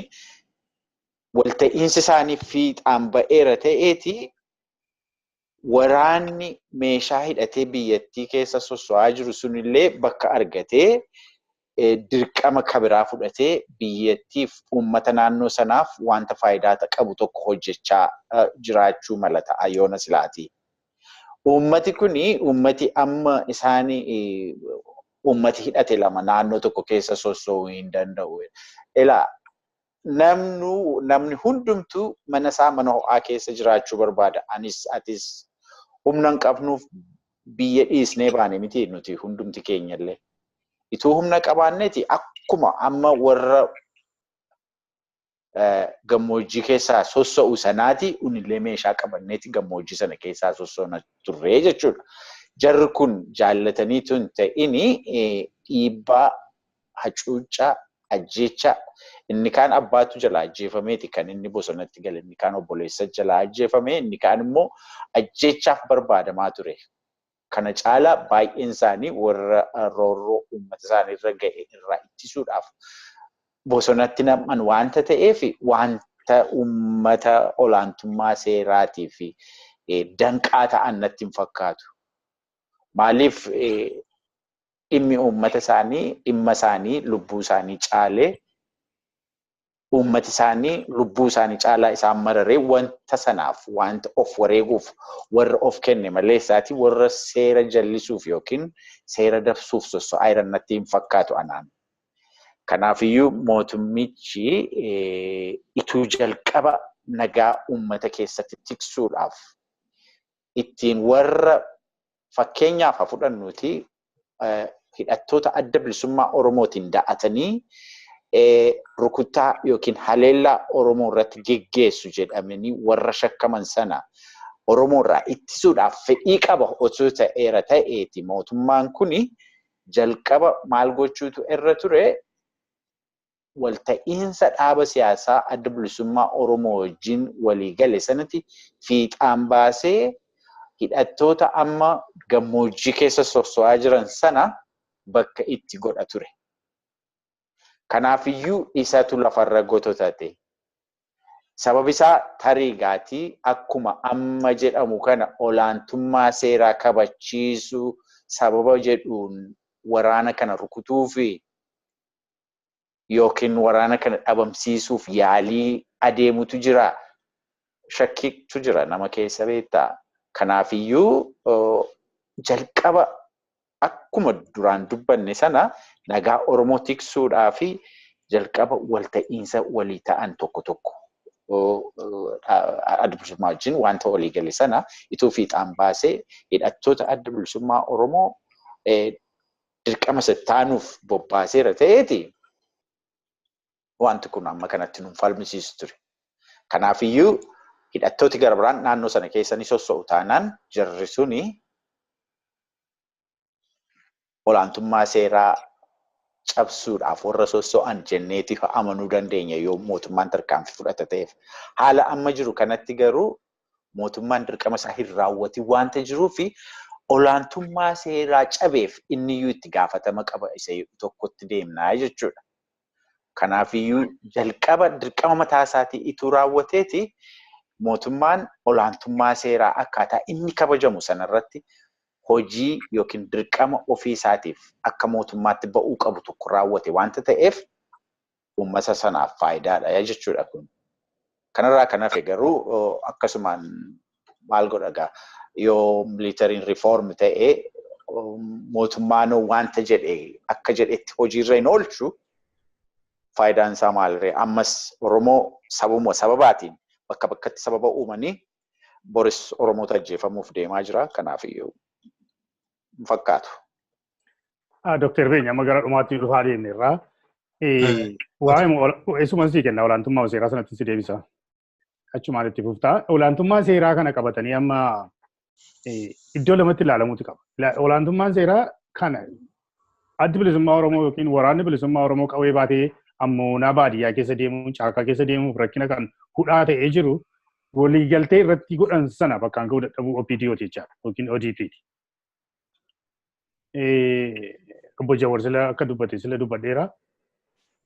walta'iinsi isaanii fiixaan ba'eera ta'eeti waraanni meeshaa hidhatee biyyattii keessa sosso'aa jiru sunillee bakka argatee dirqama kabiraa fudhatee biyyattiif uummata naannoo sanaaf wanta faayidaa qabu tokko hojjechaa jiraachuu mala ta'a yoona silaati. Uummati kuni uummati amma isaanii uummati hidhate lama naannoo tokko keessa sosso'uu hin danda'u. Ilaa namni hundumtuu mana isaa mana ho'aa keessa jiraachuu barbaada. Anis atis humna hin qabnuuf biyya dhiisnee baane miti nuti hundumti keenyallee. Ituu humna qabaanneeti akkuma amma warra gammoojjii keessaa sosso'u sanaati unillee meeshaa qabanneeti gammoojjii sana keessaa sosso'na turree jechuudha. Jarri kun jaallataniitu hin ta'ini dhiibbaa, hacuuccaa, ajjeechaa inni kaan abbaatu jalaa ajjeefameeti kan inni bosonatti gale, inni kaan obboleessa jalaa ajjeefame, inni kaan immoo ajjeechaaf barbaadamaa ture. Kana caalaa baay'een isaanii warra roorroo uummata isaanii irra ga'e irraa ittisuudhaaf bosonatti nam'an waanta ta'eef wanta uummata olaantummaa seeraatii fi danqaa ta'an natti hin fakkaatu. Maaliif dhimmi uummata isaanii dhimma isaanii lubbuu isaanii caalee uummati isaanii lubbuu isaanii caalaa isaan mararee wanta sanaaf wanta of wareeguuf warra of kenne malee isaati warra seera jallisuuf yookiin seera dabsuuf sosso'aa jiran natti hin fakkaatu anaan. Kanaafiyyuu mootummichi ituu jalqaba nagaa uummata keessatti tiksuudhaaf ittiin warra fakkeenyaaf haa fudhannuuti hidhattoota adda bilisummaa Oromootiin da'atanii rukuttaa yookiin haleellaa Oromoo irratti geggeessu jedhamanii warra shakkaman sana Oromoo irraa ittisuudhaaf fedhii qaba osoo ta'eera ta'eeti mootummaan kuni jalqaba maal gochuutu irra ture walta'iinsa dhaaba siyaasaa adda bilisummaa Oromoo wajjin walii gale sanatti fiixaan baasee hidhattoota amma gammoojjii keessa sosso'aa jiran sana bakka itti godha ture. Kanaafiyyuu isatu lafarra gototate. Sabab isaa tarii gaatii akkuma amma jedhamu kana olaantummaa seeraa kabachiisuu sababa jedhuun waraana kana rukutuu fi yookiin waraana kana dhabamsiisuuf yaalii adeemutu jira. Shakkiitu jira nama keessa beektaa. Kanaafiyyuu jalqaba akkuma duraan dubbanne sana nagaa Oromoo tiksuudhaa fi jalqaba walta'iinsa walii ta'an tokko tokko adda bilisummaa wajjin wanta walii gale sana ituu fiixaan baasee hidhattoota adda bilisummaa Oromoo dirqama sattaanuuf bobbaaseera ta'eeti wanti kun amma kanatti nuun falmisiisu ture. Kanaafiyyuu hidhattooti gara biraan naannoo sana keessa ni sosso'u taanaan jarri suni olaantummaa seeraa cabsuudhaaf warra sosso'an jenneeti amanuu dandeenya yoo mootummaan tarkaanfii fudhata ta'eef. Haala amma jiru kanatti garuu mootummaan dirqama isaa hin raawwatin waanta jiruu fi olaantummaa seeraa cabeef inniyyuu itti gaafatama qaba isa tokkotti deemnaa jechuudha. Kanaafiyyuu jalqaba dirqama mataa isaatii ituu raawwateeti mootummaan olaantummaa seeraa akkaataa inni kabajamu sanarratti hojii yookiin dirqama ofii isaatiif akka mootummaatti ba'uu qabu tokko raawwate waanta ta'eef uummata sanaaf faayidaadha jechuudha kun. Kanarraa kan hafe garuu akkasumaan maal godha gaa yoo militariin reform ta'ee mootummaan wanta jedhe akka jedhetti hojiirra hin oolchu faayidaan isaa maalirree ammas Oromoo sababuma sababaatiin bakka bakkatti sababa uumanii boris Oromoota ajjeefamuuf deemaa jira. Kanaafiyyuu hin fakkaatu. Dooktar Beenya amma gara dhumaatti dhufaa deemneerra. Waa'ee eessumaan sii kenna olaantummaa seeraa sanatti si deebisa. Achumaan itti fuftaa. Olaantummaa seeraa kana qabatanii amma iddoo lamatti ilaalamuutu qaba. Olaantummaan seeraa Kana addi bilisummaa Oromoo yookiin waraanni bilisummaa Oromoo qawwee baatee ammoonaa baadiyyaa keessa deemuun caakkaa keessa deemuuf rakkina kan hudhaa ta'ee jiru waliigaltee irratti godhan sana bakkaan ga'uu dadhabuu OPDO jechaadha yookiin ODP ti. Obbo Jawar sila akka dubbate sila dubbadheera.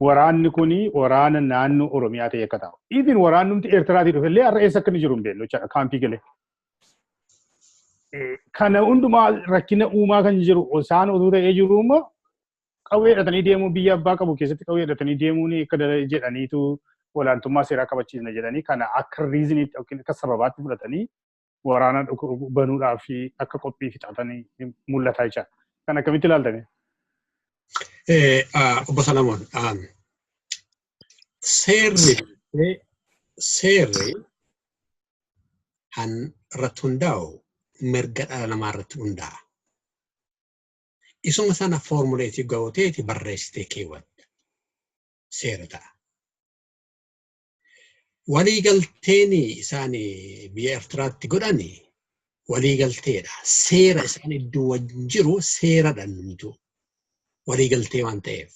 Waraanni kuni waraana naannoo Oromiyaa ta'e akka taa'u. Even waraannumti Eertiraatii dhufellee har'a eessa akka inni jiru hin beeknu jechaadha kaampii galee. Kana hundumaa rakkina uumaa kan jiru isaan utuu ta'ee jiru immoo qawwee hidhatanii deemuu biyya abbaa qabu keessatti qawwee hidhatanii deemuun akka jedhaniitu olaantummaa seeraa kabachiisna jedhanii kana akka reasoniitti yookiin akka sababaatti fudhatanii waraana banuudhaaf akka qophii fixatanii mul'ata jechaadha. Kan akkamitti ilaaltame? Obbo Salamoon, seerri kan irratti hundaa'u mirga dhala namaa irratti hundaa'a. Isuma sana formulate gooteeti barreessitee keewwatta. Seera ta'a. Waliigalteen isaan biyya Eertiraatti godhan waliigalteedha. Seera isaan iddoo wajjin jiru seeradha numtu. Waliigaltee waan ta'eef.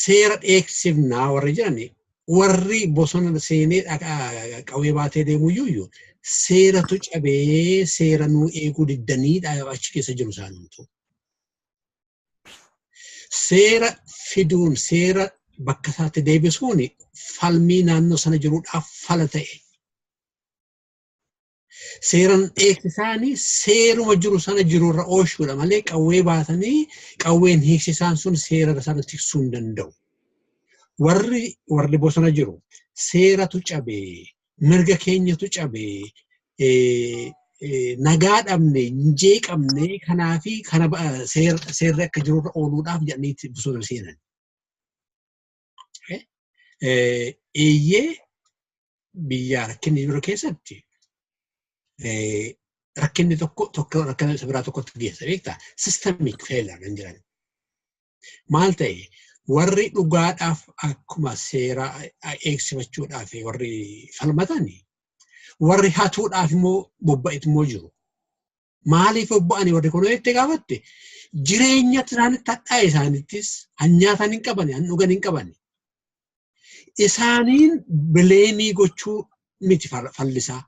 Seera dheeksifnaa warri jiran warri bosona seenee qawwee baatee deemu iyyuu seeratu cabee seera nuu eeguu diddanii achi keessa jiru isaanumtu. Seera fiduun seera bakka isaatti deebisuun falmii naannoo sana jiruudhaaf fala ta'e. Seeran dheeksisaanii seeruma jiru sana jirurra oolchuudha malee qawwee baatanii qawween hiiksisaan sun seera sana tiksuu hin danda'u. Warri bosona jiru seeratu cabee, mirga keenyatu cabee, nagaa dhabne, hin jeeqamne, kanaafi kana seerri akka jirurra ooluudhaaf jedhanii bosona seenan. Eeyyee, biyya rakkinni jiru keessatti rakkinni tokko tokko rakkina isa biraa tokkotti geessa, beektaa, systemic failure kan jiran. Maal ta'e, warri dhugaadhaaf akkuma seera eegsifachuudhaaf warri falmatan, warri hatuudhaaf immoo bobba'etu immoo jiru. Maaliif bobba'anii warri kun jettee gaafatte, jireenya isaanitti hadhaa'e, isaanittis han nyaatan hin qabani, han dhugan hin qabani. Isaaniin blame gochuu miti fallisaa.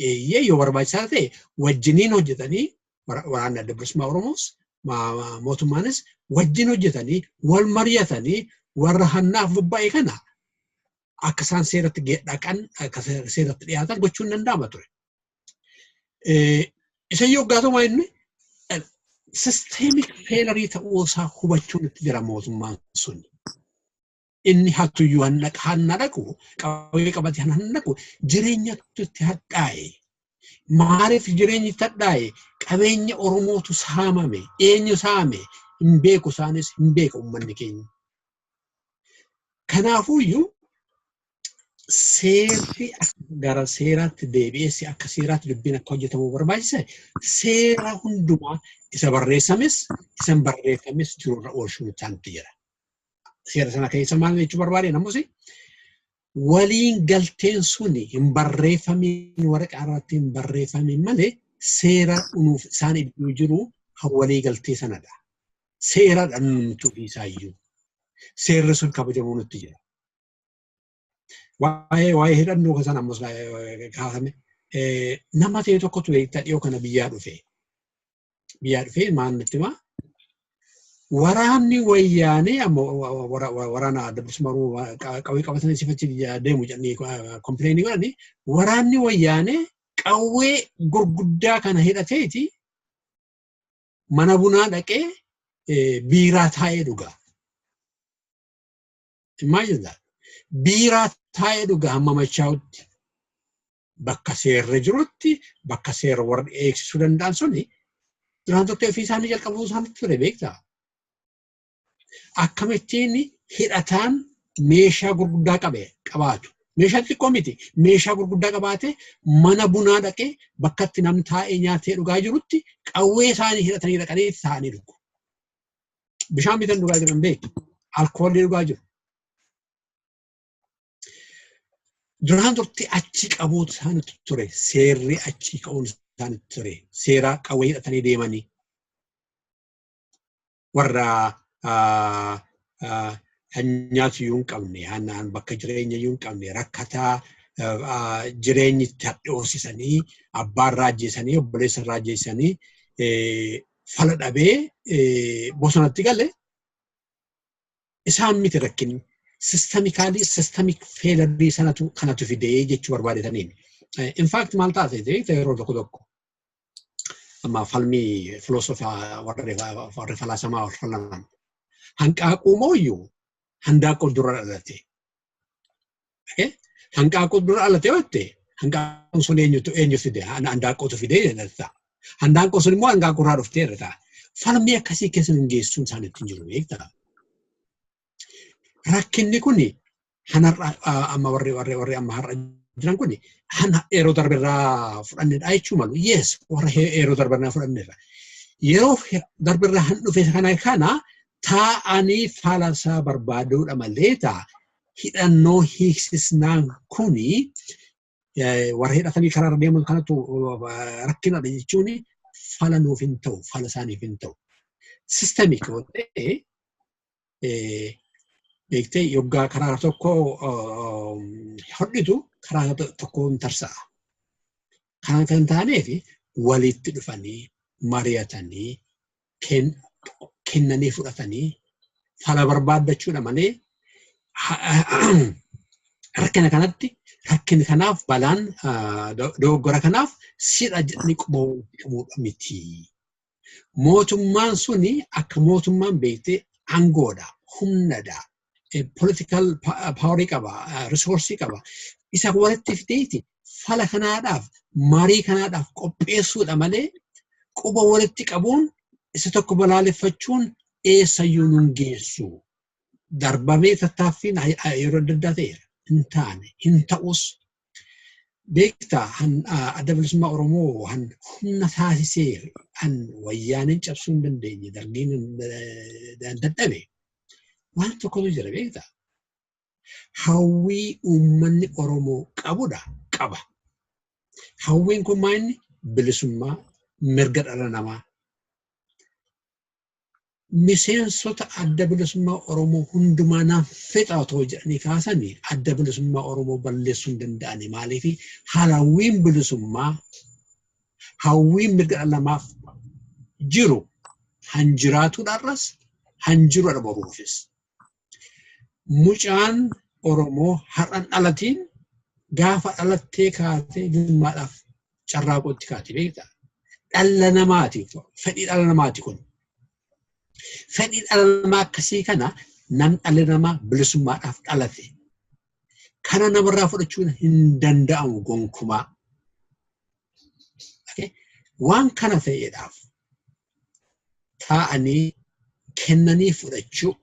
Eeyyee, yoo barbaachisaa ta'e wajjiniin hojjetanii, waraanni adda bilisummaa Oromoos mootummaanis wajjin hojjetanii wal mari'atanii warra hannaaf bobba'e kana akka isaan seeratti dhaqan, akka seeratti dhiyaatan gochuun danda'ama ture. Isa yoo gaatuma inni systemic failure ta'uu isaa hubachuun itti jira mootummaan sun. Inni hattuyyuu hanna dhaqu, qawwee qabate hanna dhaqu, jireenyatu itti hadhaa'e. Maaliif jireenyi itti hadhaa'e? Qabeenya Oromootu saamame. Eenyu saame? Hin beeku, isaanis hin beeku uummanni keenya. Kanaafuyyuu seerri gara seeraatti deebi'ee akka seeraatti dubbiin akka hojjetamu barbaachisa. Seera hundumaa, isa barreessames isa hin barreeffames, jirurra oolchuun isaanitti jira. Seera sana keessa maal jechuu barbaade namus, waliin galteen suni hin barreeffamiin, waraqaa irratti hin barreeffamiin malee, seera unuuf isaan iddoo jiru kan walii galtee sanadha. Seera dhanumtuu isaayyuu. Seerri sun kabajamuu nutti jira. Waa'ee hidhannoo sana ammas kaasame, nama ta'e tokkotu beektaa dhiyoo kana biyyaa dhufe. Biyyaa dhufee maal nutti himaa? Waraanni wayyaanee amma waraana adda bilisummaa Oromoo qawwee qabatanii sifachi deemu jedhanii complain godhanii, waraanni wayyaanee qawwee gurguddaa kana hidhateeti mana bunaa dhaqee biiraa taa'ee dhuga. Imagine that. Biiraa taa'ee dhuga hamma machaa'utti. Bakka seerri jirutti, bakka seera warri eegsisuu danda'an suni duraan tokko ofii isaanii jalqabuu isaanitti ture, beektaa? Akkamittiin hidhataan meeshaa gurguddaa qabe qabaatu. Meeshaa xixiqqoo miti. Meeshaa gurguddaa qabaate mana bunaa dhaqee bakka itti namni taa'ee nyaatee dhugaa jirutti qawwee isaanii hidhatanii dhaqanii taa'anii dhugu. Bishaan bitan dhugaa jiran beeku. Alkoolii dhugaa jiru. Duraan turte achi qabuutu isaanitti ture. Seerri achi ka'uun isaanitti ture. isaan ture. Seera qawwee hidhatanii deemanii warra nyaatu iyyuu hin qabne, hannaan bakka jireenya iyyuu hin qabne, rakkataa jireenyi itti hadhoosisanii, abbaa irraa ajjeesanii, obboleessa irraa ajjeesanii, fala dhabee bosonatti gale isaan miti rakkinni. Systemically, systemic failure sanatu kanatu fidee jechuu barbaadetaniin. In fact, maal taate yeroo tokko tokko amma falmii filosofaa warri falaasamaa warri falaman hanqaaquu mooyyuu handaaqqoo dura dhalate. Hanqaaquu dura dhalate yoo jette, hanqaaquun sun eenyutu eenyu fide? Handaaqqootu fide jedhata. Handaaqqoon sun immoo hanqaaquu irraa dhuftee irra ta'a. Falmii akkasii keessa hin geessuun isaan ittiin jiru, beektaa? Rakkinni kuni hanarra amma warri amma har'a jiran kuni hana yeroo darbirraa fudhannedha jechuu malu. Yes, warra yeroo darbirraa fudhannedha. Yeroo darbirraa han dhufe kana taa'anii falasaa barbaaduudha malee ta'a. Hidhannoo hiiksisnaan kuni warra hidhatanii karaarra deeman kanatu rakkinadha jechuun fala nuuf hin ta'u, fala isaaniif hin ta'u. Systemic yoo ta'e, beektee, yoggaa karaa tokko hodhitu karaa tokko hin tarsa'a. Kana kan taaneef walitti dhufanii mari'atanii kennanii fudhatanii fala barbaaddachuudha malee, rakkina kanatti, rakkina kanaaf, balaan dogoggora kanaaf sidha jedhanii quba walitti qabuudha miti. Mootummaan suni akka mootummaan, beektee, aangoodha, humnadha, political powerii qaba, resourceii qaba. Isa walitti fideeti fala kanaadhaaf, marii kanaadhaaf qopheessuudha malee, quba walitti qabuun isa tokko balaaleffachuun eessayyuu nun geessu. Darbamee tattaaffiin yeroo adda addaa ta'eera. Hin taane, hin ta'us. Beektaa, Adda Bilisummaa Oromoo han humna taasisee han wayyaaneen cabsuu hin dandeenye, dargiin dadhabe, waan tokkotu jira, beektaa. Hawwii uummanni Oromoo qabudha qaba. Hawwiin kun maa inni? Bilisummaa, mirga dhala namaa. Miseensota Adda Bilisummaa Oromoo hundumaa naan fexa otoo jedhanii kaasanii Adda Bilisummaa Oromoo balleessuu hin danda'ani. Maaliif? Hawwiin bilisummaa, hawwiin mirga dhala namaaf jiru han jiraatuudhaarras han jirudha boruufis. Mucaan Oromoo har'an dhalatiin gaafa dhalattee kaatee bilisummaadhaaf carraaquutti kaate, beektaa? Dhala namaati, fedhii dhala namaati kun. Fedhii dhala namaa akkasii kana nam dhalli namaa bilisummaadhaaf dhalate. Kana namarraa fudhachuun hin danda'amu gonkumaa. Waan kana ta'eedhaaf taa'anii kennanii fudhachuu,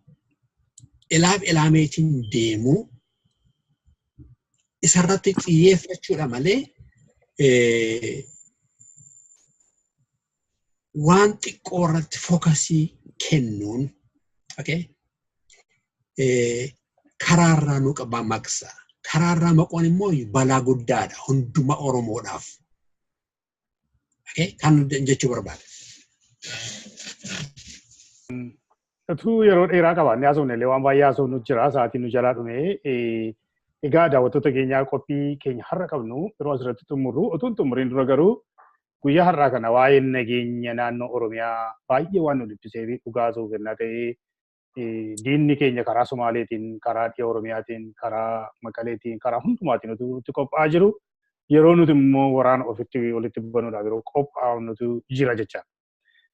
ilaaf ilaameetiin deemuu, isarratti xiyyeeffachuudha malee, waan xiqqoo irratti focusii kennuun karaarraa nu qabaa maqsa. Karaarraa maquun immoo balaa guddaadha hunduma Oromoodhaaf. Kan jechuu barbaada. Utuu yeroo dheeraa qabaannee haasofne illee waan baay'ee haasofnu jira. Sa'aatiin nu jalaa dhume. Egaa daawwattoota keenyaa, qophii keenya har'a qabnu yeroo asirratti xumurru, utuu hin xumuriin dura garuu guyyaa har'aa kana waa'een nageenya naannoo Oromiyaa baay'ee waan nu dhiphisee fi dhugaa haasa'uuf kennaa ta'ee, diinni keenya karaa Somaaleetiin, karaa dhiya Oromiyaatiin, karaa Maqaleetiin, karaa hundumaatiin utuu nutti qophaa'aa jiru, yeroo nuti immoo waraana ofitti walitti banuudhaaf yeroo qophaa'u jira jechaadha.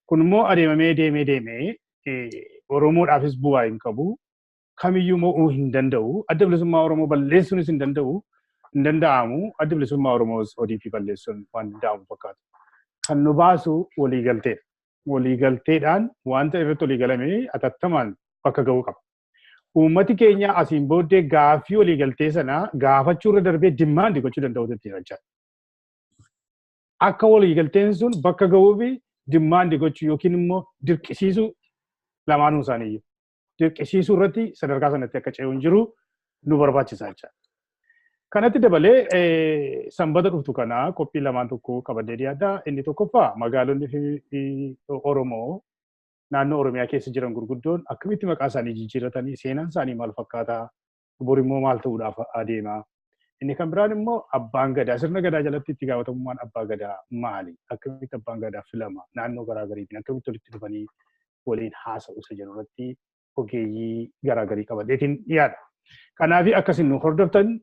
Kun immoo adeemamee deemee deemee Oromoodhaafis bu'aa hin qabu. Kamiyyuu mo'uu hin danda'u. Adda Bilisummaa Oromoo balleessuunis hin danda'u. Hin danda'amu. Adda Bilisummaa Oromoos ODP balleessuun waan danda'amu fakkaatu. Kan nu baasu waliigalteedha. Waliigalteedhaan wanta irratti waliigalame atattamaan bakka ga'uu qaba. Uummati keenya asiin booddee gaaffii waliigaltee sana gaafachuu irra darbee demand gochuu danda'utu itti jira. Akka waliigalteen sun bakka ga'uuf demand gochuu yookiin immoo dirqisiisuu, lamaanuu isaaniiyyuu. Dirqisiisuu irratti sadarkaa sanatti akka ce'uun jiru nu barbaachisa jechaadha. Kanatti dabalee sanbata dhuftu kana qophii lamaan tokko qabadee dhiyaadha. Inni tokkoffaa magaalonni Oromoo naannoo Oromiyaa keessa jiran gurguddoon akkamitti maqaa isaanii jijjiirratanii seenaan isaanii maal fakkaataa bor immoo maal ta'uudhaaf adeema. Inni kan biraan immoo abbaan gadaa sirna gadaa jalatti itti gaafatamummaan abbaa gadaa maali? Akkamitti abbaan gadaa filama? Naannoo garaagariitiin akkamitti walitti dhufanii waliin haasa'u isa jedhu irratti ogeeyyii garaagarii qabadheetiin dhiyaadha. Kanaaf akkasin nu hordoftan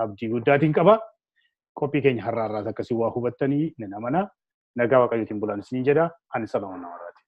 abdii guddaatiin qaba. Qophii keenya har'a har'aas akkasii waa hubattanii nan amana. Nagaa Waaqayyootiin bulaan isiniin jedha. Ani Salamoon Namaraati.